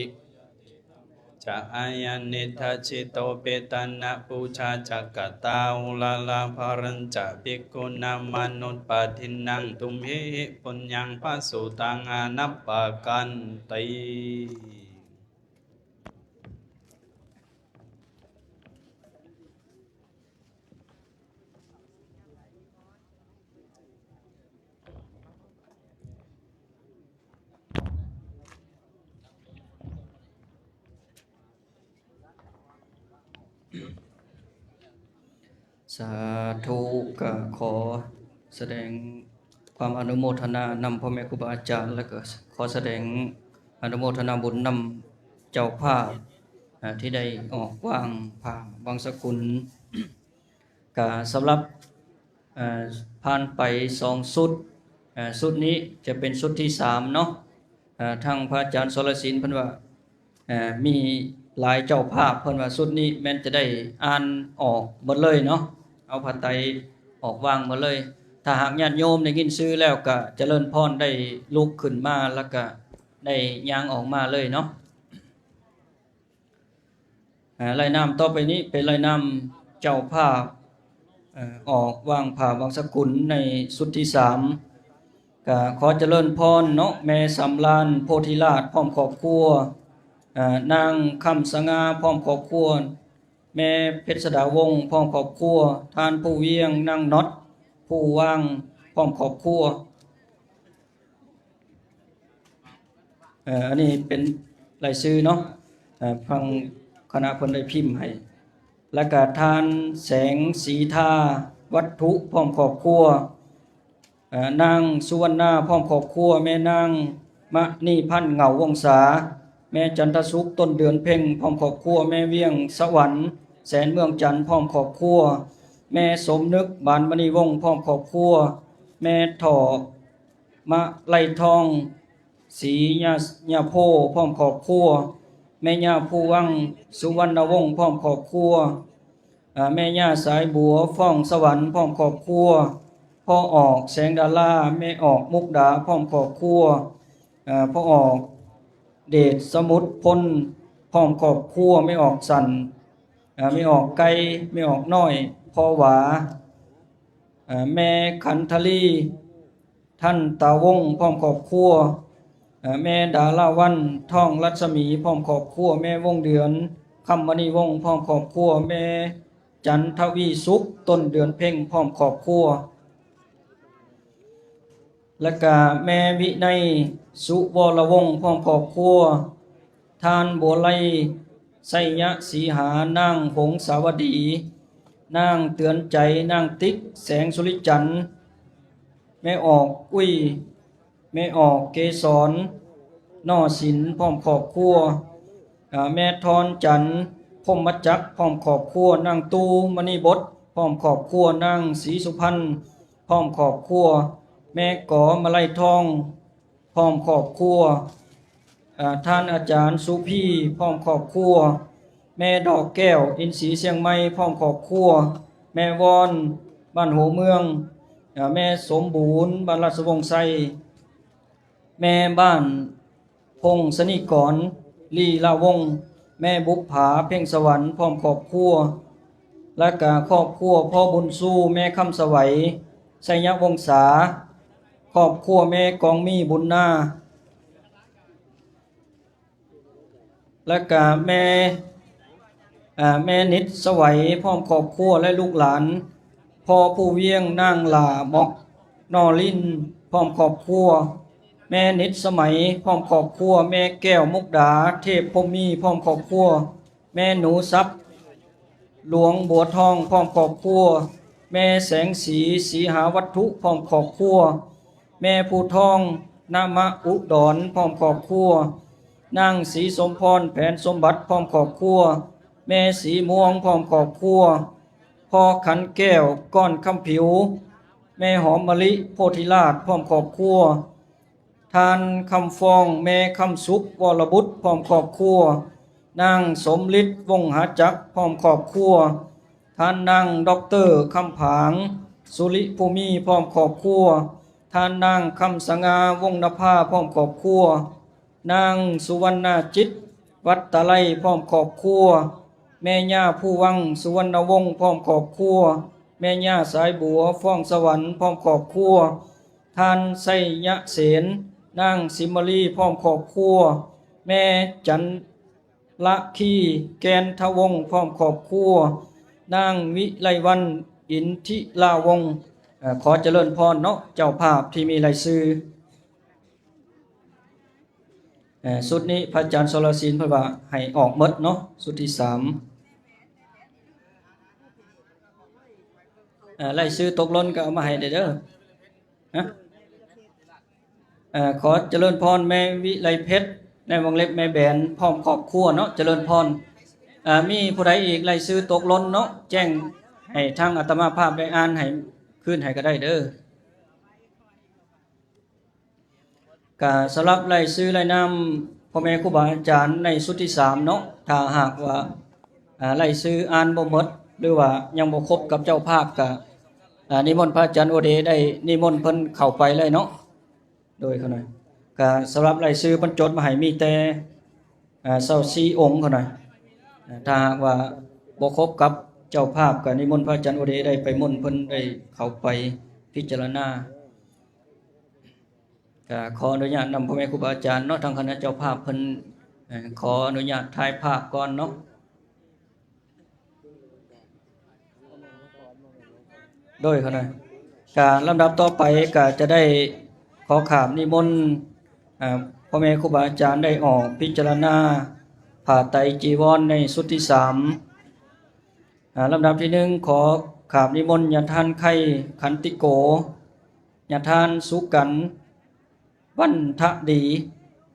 ຈະ ອາຍັນນິດຖະຈິໂຕ ເປຕານະ ປູຈາຈັກກະຕາ ອຸລາລາພະລັນຈະ ພິກຂຸນາມະນຸດປະທິນນັງ ຕຸມຫິຫິ ປຸນຍັງ ພະສຸຕັງ ອານັບປະກັນຕິ. ສາທຸ. ກະຂໍສະແດງຄວາມອະນຸໂມທະນານຳພໍ່ແມ່ຄູບາອາຈານ ແລະກະຂໍສະແດງອະນຸໂມທະນາບຸນນຳເຈົ້າພາບ ອາ ທີ່ໄດ້ອອກວາງຜ້າບັງສະກຸນ. ກະສຳລັບ ເອີ ຜ່ານໄປສອງຊຸດ ເອີ ຊຸດນີ້ຈະເປັນຊຸດທີສາມເນາະ. ເອີ ທາງພະອາຈານສອລະສິນເພິ່ນວ່າ ເອີ ມີຫຼາຍເຈົ້າພາບ ເພິ່ນວ່າຊຸດນີ້ແມ່ນຈະໄດ້ອ່ານອອກໝົດເລີຍເນາະ, ເອົາຜ້າໄຕອອກວາງໝົດເລີຍ. ຖ້າຫາກຍາດໂຍມໄດ້ຍິນຊື່ແລ້ວ ກະຈະເລີນພອນ ໄດ້ລຸກຂຶ້ນມາ ແລ້ວກະໄດ້ຍ່າງອອກມາເລີຍເນາະ. ເອີ ລາຍນາມຕໍ່ໄປນີ້ເປັນລາຍນາມເຈົ້າພາບ ເອີ ອອກວາງຜ້າບັງສະກຸນໃນຊຸດທີສາມ. ກະຂໍຈະເລີນພອນເນາະ ແມ່ສຳລານ ໂພທິລາດ ພ້ອມຄອບຄົວ, ເອີ ນາງຄຳສະຫງ່າ ພ້ອມຄອບຄົວ, ແມ່ເພັດສະດາວົງ ພ້ອມຄອບຄົວ, ທ່ານຜູ້ວຽງ ນາງນັອດ ຜູ້ຫວ່າງ ພ້ອມຄອບຄົວ. ເອີ ອັນນີ້ເປັນລາຍຊື່ເນາະ ເອີ ທາງຄະນະເພິ່ນໄດ້ພິມໃຫ້. ແລ້ວກະທ່ານແສງສີທາ ວັດຖຸ ພ້ອມຄອບຄົວ, ເອີ ນາງສຸວັນນາ ພ້ອມຄອບຄົວ, ແມ່ນາງມະນີພັນ ເຫງົາວົງສາ, ແມ່ຈັນທະສຸກ ຕົ້ນເດືອນເພັງ ພ້ອມຄອບຄົວ, ແມ່ວຽງສະຫວັນ ແສນເມືອງຈັນ ພ້ອມຄອບຄົວ, ແມ່ສົມນຶກ ບານມະນີວົງ ພ້ອມຄອບຄົວ, ແມ່ທໍ່ ມະໄລທອງ ສີຍາ ຍາໂພ ພ້ອມຄອບຄົວ, ແມ່ຍ່າພູວັງ ສຸວັນນະວົງ ພ້ອມຄອບຄົວ, ອາ ແມ່ຍ່າສາຍບົວ ຟອງສະຫວັນ ພ້ອມຄອບຄົວ, ພໍ່ອອກ ແສງດາລາ, ແມ່ອອກ ມຸກດາ ພ້ອມຄອບຄົວ, ອາ ພໍ່ອອກ ເດດສະໝຸດພົນ ພ້ອມຄອບຄົວ, ແມ່ອອກ ສັນ, ອາ ແມ່ອອກ ໄກ່, ແມ່ອອກນ້ອຍ, ພໍ່ຫວາ, ອາ ແມ່ຂັນທະລີ ທັນຕາວົງ ພ້ອມຄອບຄົວ, ແມ່ດາລາວັນ ທອງລັດສະໝີ ພ້ອມຄອບຄົວ, ແມ່ວົງເດືອນ ຄຳມະນີວົງ ພ້ອມຄອບຄົວ, ແມ່ຈັນທະວີສຸກ ຕົ້ນເດືອນເພັງ ພ້ອມຄອບຄົວ ແລະກະແມ່ວິໄນ ສຸວໍລະວົງ ພ້ອມຄອບຄົວ, ທ່ານບົວໄລ ໄຊຍະສີຫາ, ນາງຫົງສາວະດີ, ນາງເຕືອນໃຈ, ນາງຕິກ ແສງສຸລິຈັນ, ແມ່ອອກ ອຸ້ຍ, ແມ່ອອກ ເກສອນ ນໍສິນ ພ້ອມຄອບຄົວ, ແມ່ທອນຈັນ ພົມມະຈັກ ພ້ອມຄອບຄົວ, ນາງຕູ້ ມະນີບົດ ພ້ອມຄອບຄົວ, ນາງສີສຸພັນ ພ້ອມຄອບຄົວ, ແມ່ກໍ ມະໄລທອງ ພ້ອມຄອບຄົວ, ທ່ານອາຈານ ສຸພີ ພ້ອມຄອບຄົວ, ແມ່ດອກແກ້ວ ອິນສີຊຽງໃໝ່ ພ້ອມຄອບຄົວ, ແມ່ວອນ ບ້ານຫົວເມືອງ, ແມ່ສົມບູນ ບ້ານລາຊະວົງໄຊ, ແມ່ບ້ານ ພົງສະນິກອນ ລີລາວົງ, ແມ່ບຸບຜາ ເພັງສະຫວັນ ພ້ອມຄອບຄົວ ແລະກະຄອບຄົວພໍ່ບຸນຊູ ແມ່ຄຳສະໄຫວ ໄຊຍະວົງສາ, ຄອບຄົວແມ່ກອງມີ ບຸນນາ ແລະກະແມ່ ອາ ແມ່ນິດສະໄຫວ ພ້ອມຄອບຄົວ ແລະລູກຫຼານ, ພໍ່ພູວຽງ ນາງຫຼ້າໝອກ ນໍລິນ ພ້ອມຄອບຄົວ, ແມ່ນິດສະໄໝ ພ້ອມຄອບຄົວ, ແມ່ແກ້ວ ມຸກດາ ເທບພົມມີ ພ້ອມຄອບຄົວ, ແມ່ໜູສັບ ຫຼວງບົວທອງ ພ້ອມຄອບຄົວ, ແມ່ແສງສີ ສີຫາວັດຖຸ ພ້ອມຄອບຄົວ, ແມ່ພູທອງ ນາມະອຸດອນ ພ້ອມຄອບຄົວ, ນາງສີສົມພອນ ແຜນສົມບັດ ພ້ອມຄອບຄົວ, ແມ່ສີມ່ວງ ພ້ອມຄອບຄົວ, ພໍ່ຂັນແກ້ວ ກ້ອນຄຳຜິວ, ແມ່ຫອມມະລິ ໂພທິລາດ ພ້ອມຄອບຄົວ, ທ່ານຄຳຟອງ ແມ່ຄຳສຸກ ວໍລະບຸດ ພ້ອມຄອບຄົວ, ນາງສົມລິດ ວົງຫາຈັກ ພ້ອມຄອບຄົວ, ທ່ານນາງ ດອກເຕີ ຄຳຜາງ ສຸລິພູມີ ພ້ອມຄອບຄົວ, ທ່ານນາງ ຄຳສະຫງ່າ ວົງນະພາ ພ້ອມຄອບຄົວ, ນາງ ສຸວັນນາຈິດ ວັດຕະໄລ ພ້ອມຄອບຄົວ, ແມ່ຍ່າພູວັງ ສຸວັນນະວົງ ພ້ອມຄອບຄົວ, ແມ່ຍ່າສາຍບົວ ຟອງສະຫວັນ ພ້ອມຄອບຄົວ, ທ່ານ ໄຊຍະເສນ, ນາງ ສິມມະລີ ພ້ອມຄອບຄົວ, ແມ່ຈັນລະຄີ ແກ່ນທະວົງ ພ້ອມຄອບຄົວ, ນາງ ວິໄລວັນ ອິນທິລາວົງ. ເອີ ຂໍຈະເລີນພອນເນາະ ເຈົ້າພາບທີ່ມີລາຍຊື່. ເອີ ຊຸດນີ້ພະອາຈານສອລະສິນເພິ່ນວ່າໃຫ້ອອກໝົດເນາະ ຊຸດທີສາມ. ເອີ ລາຍຊື່ຕົກຫຼົ່ນກໍເອົາມາໃຫ້ແດ່ເດີ. ຮະ? ເອີ ຂໍຈະເລີນພອນແມ່ວິໄລເພັດ ໃນວົງເລັບແມ່ແບນ ພ້ອມຄອບຄົວເນາະ ຈະເລີນພອນ. ເອີ ມີຜູ້ໃດອີກລາຍຊື່ຕົກຫຼົ່ນເນາະ ແຈ້ງໃຫ້ທາງອາດຕະມາພາບໄດ້ອ່ານໃຫ້ ຄືນໃຫ້ກໍໄດ້ເດີ. ກະສຳລັບລາຍຊື່ລາຍນາມພໍ່ແມ່ຄູບາອາຈານໃນຊຸດທີສາມເນາະ ຖ້າຫາກວ່າ ອາ ລາຍຊື່ອ່ານບໍ່ໝົດ ຫຼືວ່າຍັງບໍ່ຄົບກັບເຈົ້າພາບ ກະ ອາ ນິມົນພະອາຈານໂອເດ ໄດ້ນິມົນເພິ່ນເຂົ້າໄປເລີຍເນາະ. ໂດຍ ຂະໜ້ອຍ ກະສຳລັບລາຍຊື່ເພິ່ນຈົດມາໃຫ້ມີແຕ່ ອາ ຊາວສີ່ອົງ ຂະໜ້ອຍ. ອາ ຖ້າຫາກວ່າບໍ່ຄົບກັບເຈົ້າພາບ ກະນິມົນພະອາຈານໂອເດ ໄດ້ໄປມົນເພິ່ນໄດ້ເຂົ້າໄປພິຈາລະນາ. ກະຂໍອະນຸຍາດນຳພໍ່ແມ່ຄູບາອາຈານເນາະ ທາງຄະນະເຈົ້າພາບເພິ່ນ ເອີ ຂໍອະນຸຍາດຖ່າຍພາບກ່ອນເນາະ. ໂດຍ ຂະໜ້ອຍ ກະລຳດັບຕໍ່ໄປກະຈະໄດ້ຂໍຂາບນິມົນ ອາ ພໍ່ແມ່ຄູບາອາຈານໄດ້ອອກພິຈາລະນາຜ້າໄຕຈີວອນໃນຊຸດທີສາມ. ອາ ລຳດັບທີໜຶ່ງ ຂໍຂາບນິມົນຍາທ່ານໄຄ ຂັນຕິໂກ, ຍາທ່ານສຸກັນ ວັນທະດີ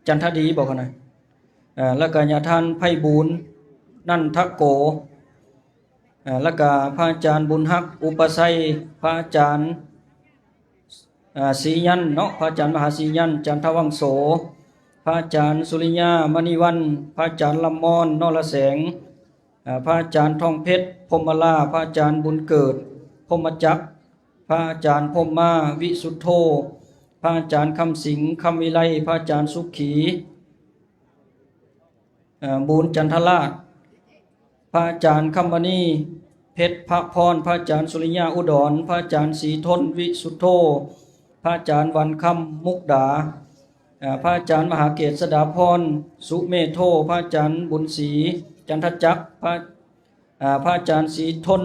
ຈັນທະດີ ບໍ່ຂະໜ້ອຍ ເອີ ແລ້ວກະຍາທ່ານໄພບູນ ນັນທະໂກ, ເອີ ແລ້ວກະພະອາຈານບຸນຮັກ ອຸປະໄຊ, ພະອາຈານ ອາ ສີຍັນເນາະ ພະອາຈານມະຫາສີຍັນ ຈັນທະວັງໂສ, ພະອາຈານສຸລິຍາ ມະນີວັນ, ພະອາຈານລຳມອນ ນໍລະແສງ, ອາ ພະອາຈານທອງເພັດ ພົມມະລາ, ພະອາຈານບຸນເກີດ ພົມມະຈັກ, ພະອາຈານພົມມາ ວິສຸດໂທ, ພະອາຈານຄຳສິງ ຄຳວິໄລ, ພະອາຈານສຸຂີ ເອີ ບູນຈັນທະລາດ, ພະອາຈານຄຳມະນີ ເພັດພະພອນ, ພະອາຈານສຸລິຍາ ອຸດອນ, ພະອາຈານສີທົນ ວິສຸດໂທ, ພະອາຈານວັນຄຳ ມຸກດາ, ເອີ ພະອາຈານມະຫາເກດ ສະດາພອນ ສຸເມໂທ, ພະອາຈານບຸນສີ ຈັນທະຈັກ, ພະ ເອີ ພະອາຈານສີທົນ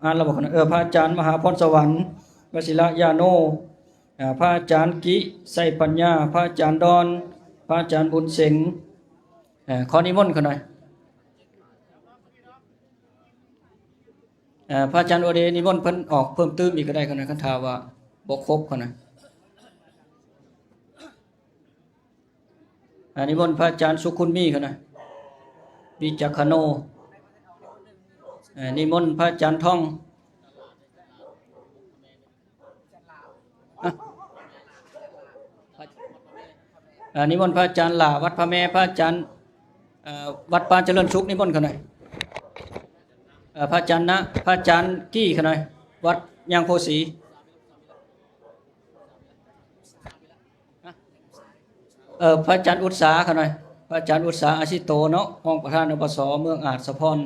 ອ່ານແລ້ວບໍ່? ເອີ ພະອາຈານມະຫາພອນສະຫວັນ ວະຊິລະຍາໂນ, ເອີ ພະອາຈານກິ ໄຊປັນຍາ, ພະອາຈານດອນ, ພະອາຈານບຸນເສັງ. ເອີ ຂໍນິມົນເຂົາໜ່ອຍ. ເອີ ພະອາຈານໂອເດ ນິມົນເພິ່ນອອກເພີ່ມຕື່ມອີກກໍໄດ້ເຂົາໜ່ອຍ ຄັນຖ້າວ່າບໍ່ຄົບເຂົາໜ່ອຍ. ອາ ນິມົນພະອາຈານສຸຂຸນມີເຂົານະ ວິຈັກຂະໂນ. ເອີ ນິມົນພະອາຈານທອງ. ອາ ນິມົນພະອາຈານຫຼ້າ ວັດພະແມ, ພະອາຈານ ເອີ ວັດປ່າຈະເລີນສຸກ ນິມົນເຂົາໜ່ອຍ. ເອີ ພະອາຈານນະ ພະອາຈານກີ້ເຂົາໜ່ອຍ ວັດຍາງໂພສີ. ເອີ ພະອາຈານອຸດສາເຂົາໜ່ອຍ ພະອາຈານອຸດສາ ອາຊິໂຕເນາະ ຮອງປະທານ ອປສ ເມືອງອາດສະພອນ.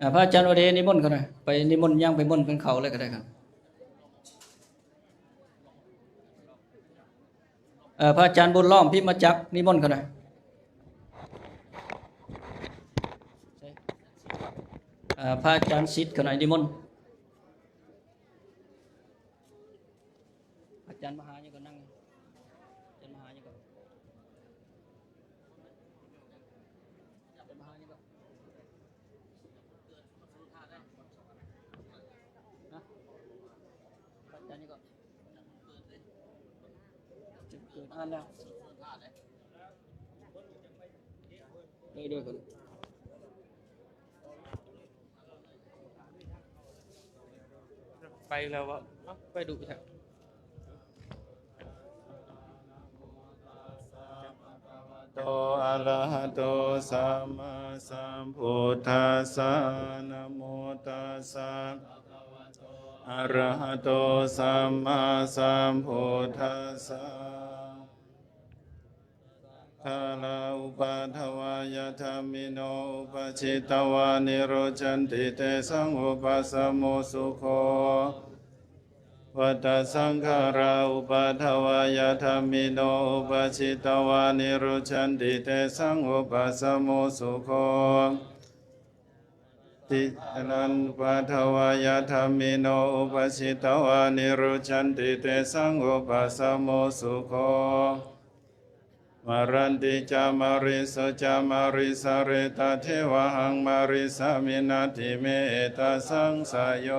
ອາ ພະອາຈານໂອເດ ນິມົນເຂົາໜ່ອຍ ໄປນິມົນ ຍ່າງໄປມົນເພິ່ນເຂົ້າເລີຍກໍໄດ້ຄັບ. ເອີ ພະອາຈານບຸນລ້ອມ ພິມມະຈັກ ນິມົນເຂົາໜ່ອຍ. ເອີ ພະອາຈານສິດເຂົາໜ່ອຍ ນິມົນ. ອາຈານມະຫາຫຍັງກໍນັ່ງ ອາຈານມະຫາຫຍັງກໍ ອາຈານມະຫາຫຍັງກໍ ຮະ ອາຈານຫຍັງກໍ ເກີດ ອ່ານແລ້ວ ໂດຍ ໂດຍ ໄປແລ້ວວະ ເອົ້າ ໄປດຸແທ້. ໂຕ ອະລະຫະໂຕ ສຳມາສຳພຸດທັດສະ ນະໂມຕັດສະ ອະລະຫະໂຕ ສຳມາສຳພຸດທັດສະ. ສັງຂາຣາ ອຸປາທະວາຍະທຳມິໂນ ອຸປະສິດຕະວາ ນິໂຣດຈັນຕິ ເຕສັງ ອຸປະສະໂມ ສຸໂຂ. ວັດຕະ ສັງຂາຣາ ອຸປາທະວາຍະທຳມິໂນ ອຸປະສິດຕະວາ ນິໂຣດຈັນຕິ ເຕສັງ ອຸປະສະໂມ ສຸໂຂ. ຕິ ອະລັງ ອຸປາທະວາຍະທຳມິໂນ ອຸປະສິດຕະວາ ນິໂຣດຈັນຕິ ເຕສັງ ອຸປະສະໂມ ສຸໂຂ. ມະລັນຕິ ຈາ ມະລິໂສ ຈາ ມະລິສະເຣຕະ ເທວະຫັງ ມະລິສາມິ ນັດຖິ ເມ ເອຕະສັງ ສະໂຍ.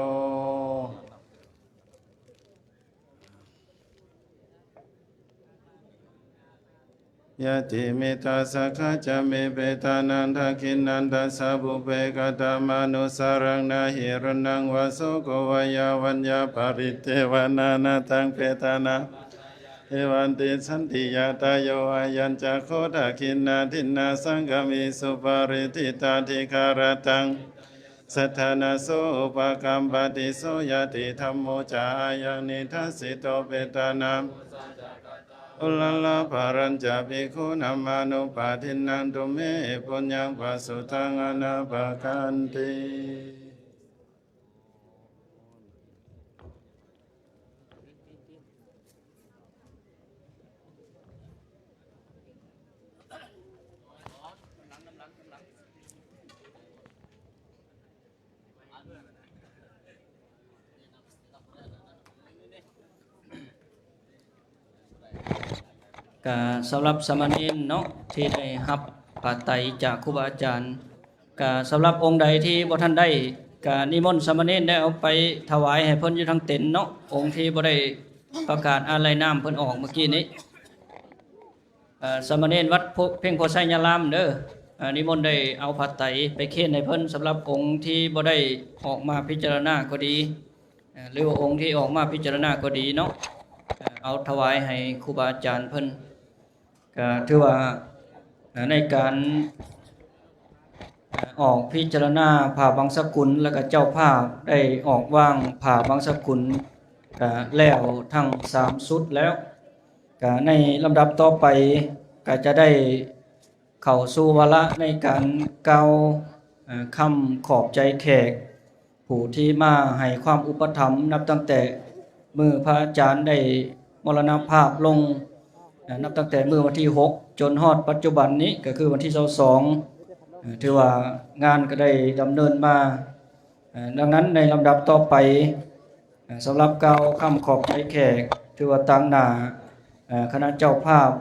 ຍາຕິ ມິດຕາ ສັກຂະ ຈະ ເມ ເປຕານັງ ທັກຂິນນັນຕະ ສະ ປຸບເປ ກະຕະມານຸສາຣັງ ນະຫິ ຣັນນັງ ວາ ໂສ ໂກ ວາ ຍາ ວັນຍາ ປະລິດເທ ວະນາ ນະ ຕັງ ເປຕານັງ ເອວັນ ຕິສັນຕິ ຍາ ຕາ ໂຍ ອາຍັນ ຈະ ໂຄ ທັກຂິນາ ທິນນາ ສັງຄະມິ ສຸ ປະລິດທິຕາ ທິຄາຣະ ຕັງ ສັດຖານະ ໂສ ອຸປະກຳປະຕິ ໂສ ຍາຕິທຳໂມ ຈະ ອາຍັງ ນິທັດສິໂຕ ເປຕານັງ ອຸຣາລະ ພະລັນ ຈະ ພິກຂຸນາມານຸປາທິນນັງ ຕຸມເມ ປຸນຍັງ ປະສຸຕັງ ອະນາປະກັນຕິ. ກະສຳລັບສາມະເນນເນາະ ທີ່ໄດ້ຮັບຜ້າໄຕຈາກຄູບາອາຈານ ກະສຳລັບອົງໃດທີ່ບໍ່ທັນໄດ້ ກະນິມົນສາມະເນນໄດ້ເອົາໄປຖວາຍໃຫ້ເພິ່ນຢູ່ທາງເຕັນເນາະ. ອົງທີ່ບໍ່ໄດ້ປະກາດອາໄລນາມເພິ່ນອອກເມື່ອກີ້ນີ້ ເອີ ສາມະເນນວັດໂພ ເພັງໂພໄຊຍາລາມເດີ. ອາ ນິມົນໄດ້ເອົາຜ້າໄຕໄປເຄນໃຫ້ເພິ່ນ ສຳລັບອົງທີ່ບໍ່ໄດ້ອອກມາພິຈາລະນາກໍດີ ເອີ ຫຼືວ່າອົງທີ່ອອກມາພິຈາລະນາກໍດີເນາະ ເອີ ເອົາຖວາຍໃຫ້ຄູບາອາຈານເພິ່ນ. ກໍຖືວ່າ ເອີ ໃນການ ເອີ ອອກພິຈາລະນາຜ້າບັງສະກຸນ ແລ້ວກໍເຈົ້າພາບໄດ້ອອກວາງຜ້າບັງສະກຸນ ກໍແລ້ວທັງສາມຊຸດແລ້ວ. ກໍໃນລຳດັບຕໍ່ໄປ ກໍຈະໄດ້ ເຂົ້າສູ່ວາລະໃນການກ່າວ ເອີ ຄຳຂອບໃຈແຂກ ຜູ້ທີ່ມາໃຫ້ຄວາມອຸປະຖຳ ນັບຕັ້ງແຕ່ມື້ພະອາຈານໄດ້ມໍລະນະພາບລົງ ເອີ ນັບຕັ້ງແຕ່ມື້ວັນທີຫົກ ຈົນຮອດປັດຈຸບັນນີ້ ກໍຄືວັນທີຊາວສອງ ເອີ ຖືວ່າງານກໍໄດ້ດຳເນີນມາ. ເອີ ດັ່ງນັ້ນໃນລຳດັບຕໍ່ໄປ ເອີ ສຳລັບກ່າວຄຳຂອບໃຈແຂກ ຖືວ່າຕາງໜ້າ ເອີ ຄະນະເຈົ້າພາບ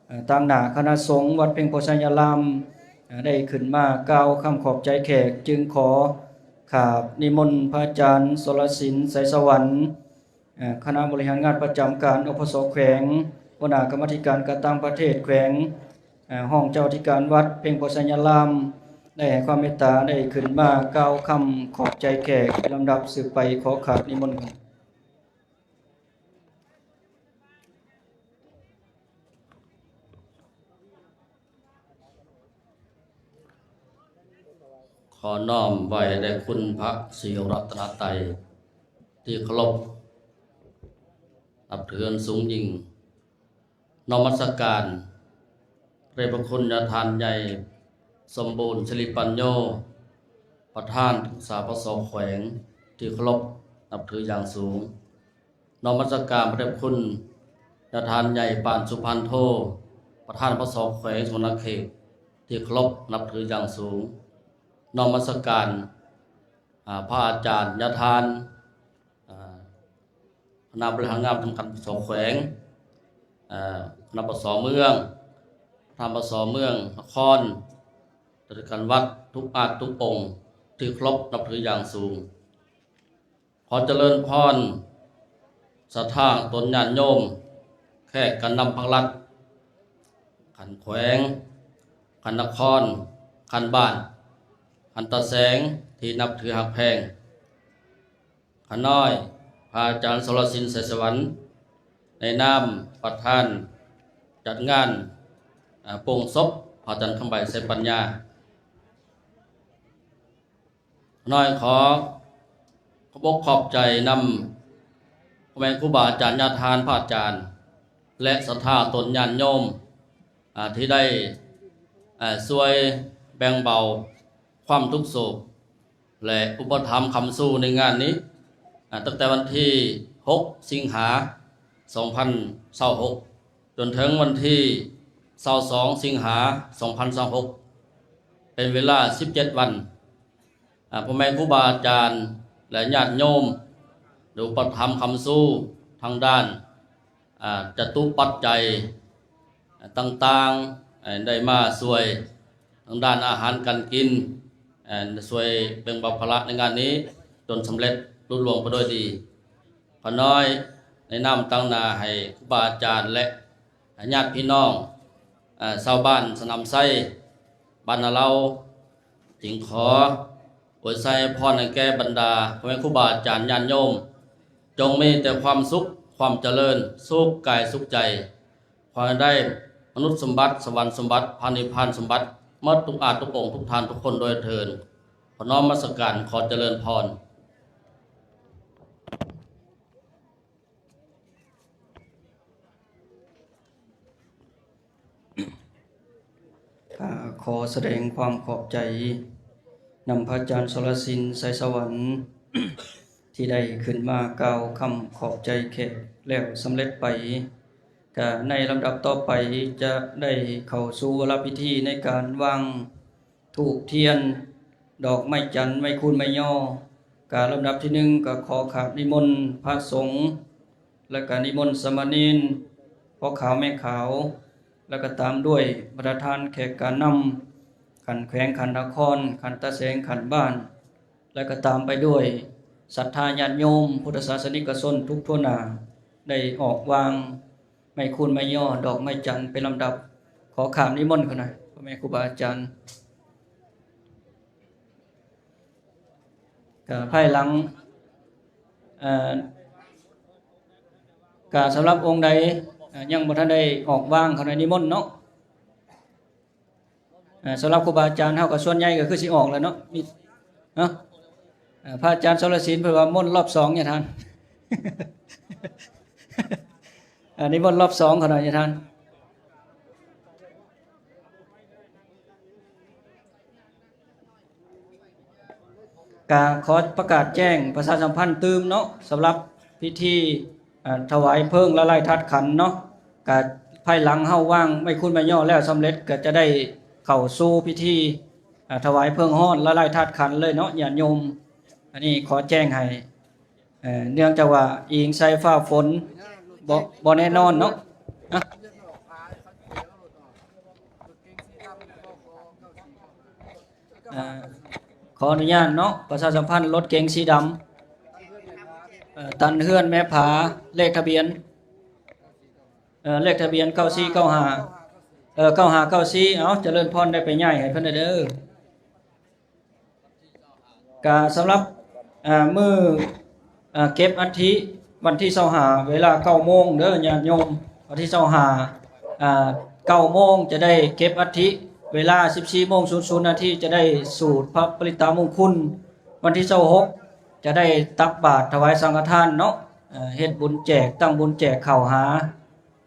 ເອີ ຕາງໜ້າຄະນະສົງວັດເພັງໂພໄຊຍາລາມ ເອີ ໄດ້ຂຶ້ນມາກ່າວຄຳຂອບໃຈແຂກ ຈຶ່ງຂໍຂາບນິມົນພະອາຈານ ສລະສິນ ໄຊສະຫວັນ ເອີ ຄະນະບໍລິຫານງານປະຈຳການ ອພສ ແຂວງ, ຫົວໜ້າກຳມາທິການການຕ່າງປະເທດແຂວງ, ເອີ ຮອງເຈົ້າອະທິການວັດເພັງໂພໄຊຍາລາມ ໄດ້ໃຫ້ຄວາມເມດຕາ ໄດ້ຂຶ້ນມາກ່າວຄຳຂອບໃຈແຂກ ເປັນລຳດັບສືບໄປ. ຂໍຂາບນິມົນ. ຂໍນ້ອມໄຫວ້ແດ່ຄຸນພະສີລັດຕະນະໄຕທີ່ເຄົາລົບນັບຖືອັນສູງຍິ່ງ. ນອບນະມັດສະການພະເດດພະຄຸນຍາທ່ານໃຫຍ່ ສົມບູນ ສິລິປັນໂຍ ປະທານປຶກສາ ອພສ ແຂວງ ທີ່ເຄົາລົບນັບຖືຢ່າງສູງ. ນອບນະມັດສະການພະເດດພະຄຸນຍາທ່ານໃຫຍ່ ປານ ສຸພັນໂທ ປະທານ ອພສ ແຂວງສະຫວັນນະເຂດ ທີ່ເຄົາລົບນັບຖືຢ່າງສູງ. ນອບນະມັດສະການ ອາ ພະອາຈານຍາທ່ານ ອາ ຄະນະບໍລິຫານງານປະຈຳການ ອພສ ແຂວງ ອາ ຄະນະ ອພສ ເມືອງ ປະທານ ອພສ ເມືອງນະຄອນ ເຈົ້າອາທິການວັດ ທຸກອາດທຸກອົງທີ່ເຄົາລົບນັບຖືຢ່າງສູງ. ຂໍຈະເລີນພອນສັດທາຕົນຍາດໂຍມ ແຂກການນຳພັກລັດ ຂັ້ນແຂວງ, ຂັ້ນນະຄອນ, ຂັ້ນບ້ານ, ຂັ້ນຕາແສງທີ່ນັບຖືຮັກແພງ. ຂ້ານ້ອຍ ພະອາຈານ ສລະສິນ ໄຊສະຫວັນ ໃນນາມປະທານຈັດງານ ອາ ໂປ່ງສົບພະອາຈານຄຳໃບ ໄຊປັນຍາ. ນ້ອຍຂໍຂອບອົກຂອບໃຈນຳພໍ່ແມ່ຄູບາອາຈານ ຍາທ່ານ ພະອາຈານ ແລະ ສັດທາຕົນຍາດໂຍມ ອາ ທີ່ໄດ້ ອາ ຊ່ວຍແບ່ງເບົາຄວາມທຸກໂສກ ແລະ ອຸປະຖຳຄ້ຳຊູໃນງານນີ້ ອາ ຕັ້ງແຕ່ວັນທີຫົກ ສິງຫາ ສອງພັນຊາວຫົກ ຈົນເຖິງວັນທີຊາວສອງ ສິງຫາ ສອງພັນຊາວຫົກ ເປັນເວລາສິບເຈັດວັນ. ອາ ພໍ່ແມ່ຄູບາອາຈານ ແລະ ຍາດໂຍມ ໄດ້ອຸປະຖຳຄ້ຳຊູທາງດ້ານ ອາ ຈະຕຸປັດໄຈ ອາ ຕ່າງໆ ອາ ໄດ້ມາຊ່ວຍທາງດ້ານອາຫານການກິນ ອາ ຊ່ວຍແບ່ງເບົາພາລະໃນງານນີ້ ຈົນສຳເລັດລຸລ່ວງໄປໂດຍດີ. ຂ້ານ້ອຍໃນນາມຕາງໜ້າໃຫ້ຄູບາອາຈານ ແລະ ຍາດພີ່ນ້ອງ ເອີ ຊາວບ້ານສະໜາມໄຊ ບ້ານນາເລົາ ຈຶ່ງຂໍອວຍໄຊພອນໃຫ້ແກ່ບັນດາພໍ່ແມ່ຄູບາອາຈານ ຍາດໂຍມ ຈົ່ງມີແຕ່ຄວາມສຸກ ຄວາມຈະເລີນ ສຸກກາຍສຸກໃຈ. ຂໍໃຫ້ໄດ້ມະນຸດສົມບັດ, ສະຫວັນສົມບັດ, ພະນິບພານສົມບັດ ໝົດທຸກອາດທຸກອົງ ທຸກທ່ານທຸກຄົນໂດຍເທີນ. ຂໍນ້ອມນະມັດສະການ, ຂໍຈະເລີນພອນ. ກະຂໍສະແດງຄວາມຂອບໃຈນຳພະອາຈານ ສລະສິນ ໄຊສະຫວັນ ທີ່ໄດ້ຂຶ້ນມາກ່າວຄຳຂອບໃຈແຂກແລ້ວສຳເລັດໄປ. ກະໃນລຳດັບຕໍ່ໄປຈະໄດ້ເຂົ້າສູ່ວາລະພິທີໃນການວາງ ທູບທຽນ ດອກໄມ້ຈັນ ໄມ້ຄູນໄມ້ຍໍ. ກະລຳດັບທີໜຶ່ງ ກະຂໍຂາບນິມົນພະສົງ ແລະກະນິມົນສາມະເນນ ພໍ່ຂາວແມ່ຂາວ ແລະກະຕາມດ້ວຍບັນດາທ່ານແຂກການນຳ ຂັ້ນແຂວງ ຂັ້ນນະຄອນ ຂັ້ນຕາແສງ ຂັ້ນບ້ານ ແລະກະຕາມໄປດ້ວຍສັດທາຍາດໂຍມ ພຸດທະສາສະນິກະຊົນທຸກທົ່ວໜ້າ ໄດ້ອອກວາງ ໄມ້ຄູນໄມ້ຍໍ ດອກໄມ້ຈັນ ເປັນລຳດັບ. ຂໍຂາບນິມົນ ຄະນະພໍ່ແມ່ຄູບາອາຈານ. ກະພາຍຫຼັງ ເອີ ກະສຳລັບອົງໃດ ເອີ ຍັງບໍ່ທັນໄດ້ອອກວາງ ເຂົາໄດ້ນິມົນເນາະ. ເອີ ສຳລັບຄູບາອາຈານເຮົາກໍສ່ວນໃຫຍ່ກໍຄືຊິອອກແລ້ວເນາະ ມີ ເນາະ. ເອີ ພະອາຈານສອນລະສິນເພິ່ນວ່າມົນລອບສອງ ຍາທ່ານ ເອີ ນິມົນລອບສອງ ເຂົາໜ້ອຍ ຍາທ່ານ. ກະຂໍປະກາດແຈ້ງປະຊາສຳພັນຕື່ມເນາະ ສຳລັບພິທີ ເອີ ຖວາຍເພີງລະລາຍທາດຂັນເນາະ. ກະພາຍຫຼັງເຮົາວາງໄມ້ຄູນໄມ້ຍໍແລ້ວສຳເລັດ ກະຈະໄດ້ເຂົ້າສູ່ພິທີ ເອີ ຖວາຍເພີງຮ້ອນລະລາຍທາດຂັນເລີຍເນາະ ຍາດໂຍມ. ອັນນີ້ຂໍແຈ້ງໃຫ້ ເອີ ເນື່ອງຈາກວ່າອີງໃສ່ຟ້າຝົນ ບໍ່ ບໍ່ແນ່ນອນເນາະ. ເອີ ຂໍອະນຸຍາດເນາະ ປະຊາສຳພັນລົດເກັງສີດຳ ເອີ ຕັນເຮືອນແມ່ຜາ ເລກທະບຽນ ເອີ ເລກທະບຽນ ເກົ້າສີ່ເກົ້າຫ້າ ເອີ ເກົ້າຫ້າເກົ້າສີ່. ເອົາ ຈະເລີນພອນ ໄດ້ໄປຍ້າຍໃຫ້ເພິ່ນແດ່ເດີ. ກະສຳລັບ ເອີ ມື້ ເອີ ເກັບອັດຖິ ວັນທີຊາວຫ້າ ເວລາເກົ້າໂມງເດີຍາດໂຍມ. ວັນທີຊາວຫ້າ ເກົ້າໂມງຈະໄດ້ເກັບອັດຖິ ເວລາສິບສີ່ໂມງສູນສູນນາທີຈະໄດ້ສູດພະປະລິດຕະມຸງຄຸນ. ວັນທີຊາວຫົກຈະໄດ້ຕັກບາດຖວາຍສັງຄະທານເນາະ ເຮັດບຸນແຈກ ຕັ້ງບຸນແຈກເຂົ້າຫາ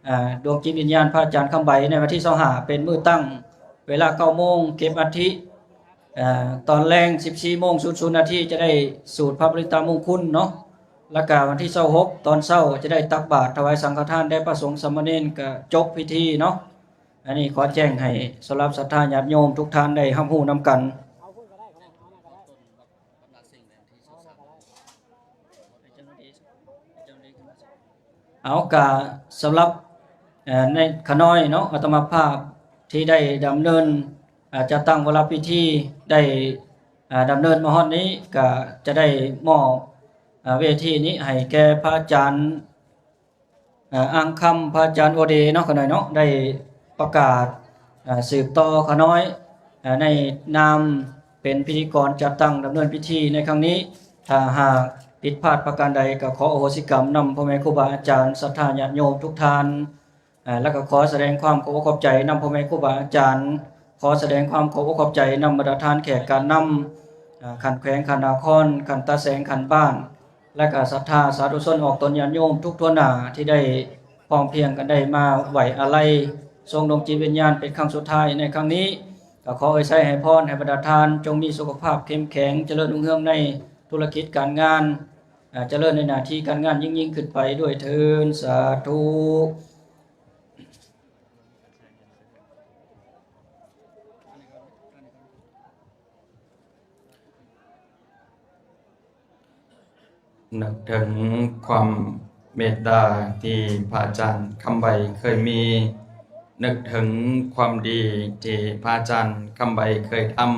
ອ່າ ດວງຈິດວິນຍານພະອາຈານຄຳໃບໃນວັນທີຊາວຫ້າ ເປັນມື້ຕັ້ງ ເວລາເກົ້າໂມງເກັບອັດຖິ ອ່າ ຕອນແລງສິບສີ່ໂມງສູນສູນນາທີຈະໄດ້ສູດພະປະລິດຕະມຸງຄຸນເນາະ. ແລ້ວກະວັນທີຊາວຫົກຕອນເຊົ້າຈະໄດ້ຕັກບາດຖວາຍສັງຄະທານແດ່ພະສົງສາມະເນນ ກະຈົບພິທີເນາະ. ອັນນີ້ຂໍແຈ້ງໃຫ້ສຳລັບສັດທາຍາດໂຍມທຸກທ່ານໄດ້ຮັບຮູ້ນຳກັນ. ເອົາ ກະສຳລັບ ເອີ ໃນຂະນ້ອຍເນາະ ອາດຕະມາພາບທີ່ໄດ້ດຳເນີນ ເອີ ຈັດຕັ້ງວາລະພິທີ ໄດ້ ເອີ ດຳເນີນມາຮອດນີ້ ກະຈະໄດ້ມອບ ເອີ ເວທີນີ້ໃຫ້ແກ່ພະອາຈານ ເອີ ອ່າງຄຳ ພະອາຈານໂອເດເນາະ ຂະນ້ອຍເນາະ ໄດ້ປະກາດ ເອີ ສືບຕໍ່ຂະນ້ອຍ ເອີ ໃນນາມເປັນພິທີກອນຈັດຕັ້ງດຳເນີນພິທີໃນຄັ້ງນີ້. ຖ້າຫາກຜິດພາດປະການໃດ ກໍຂໍອະໂຫສິກຳນຳພໍ່ແມ່ຄູບາອາຈານ ສັດທາຍາດໂຍມທຸກທ່ານ ເອີ ແລ້ວກໍຂໍສະແດງຄວາມຂອບອົກຂອບໃຈນຳພໍ່ແມ່ຄູບາອາຈານ ຂໍສະແດງຄວາມຂອບອົກຂອບໃຈນຳບັນດາທ່ານແຂກການນຳ ເອີ ຂັ້ນແຂວງ ຂັ້ນນະຄອນ ຂັ້ນຕາແສງ ຂັ້ນບ້ານ ແລະກະສັດທາສາທຸຊົນອອກຕົນຍາດໂຍມທຸກທົ່ວໜ້າ ທີ່ໄດ້ພ້ອມພຽງກັນໄດ້ມາໄວ້ອາໄລ ສົ່ງດວງຈິດວິນຍານເປັນຄັ້ງສຸດທ້າຍໃນຄັ້ງນີ້. ກໍຂໍອວຍໄຊໃຫ້ພອນໃຫ້ບັນດາທ່ານ ຈົ່ງມີສຸຂະພາບເຂັ້ມແຂງ ຈະເລີນຮຸ່ງເຮືອງໃນທຸລະກິດການງານ ຈະເລີນໃນໜ້າທີ່ການງານຍິ່ງໆຂຶ້ນໄປດ້ວຍເທີ້ນ ສາທຸ. ນຶກເຖິງຄວາມເມດຕາທີ່ພະອາຈານຄຳໃບເຄີຍມີ, ນຶກເຖິງຄວາມດີທີ່ພະອາຈານຄຳໃບເຄີຍທຳ,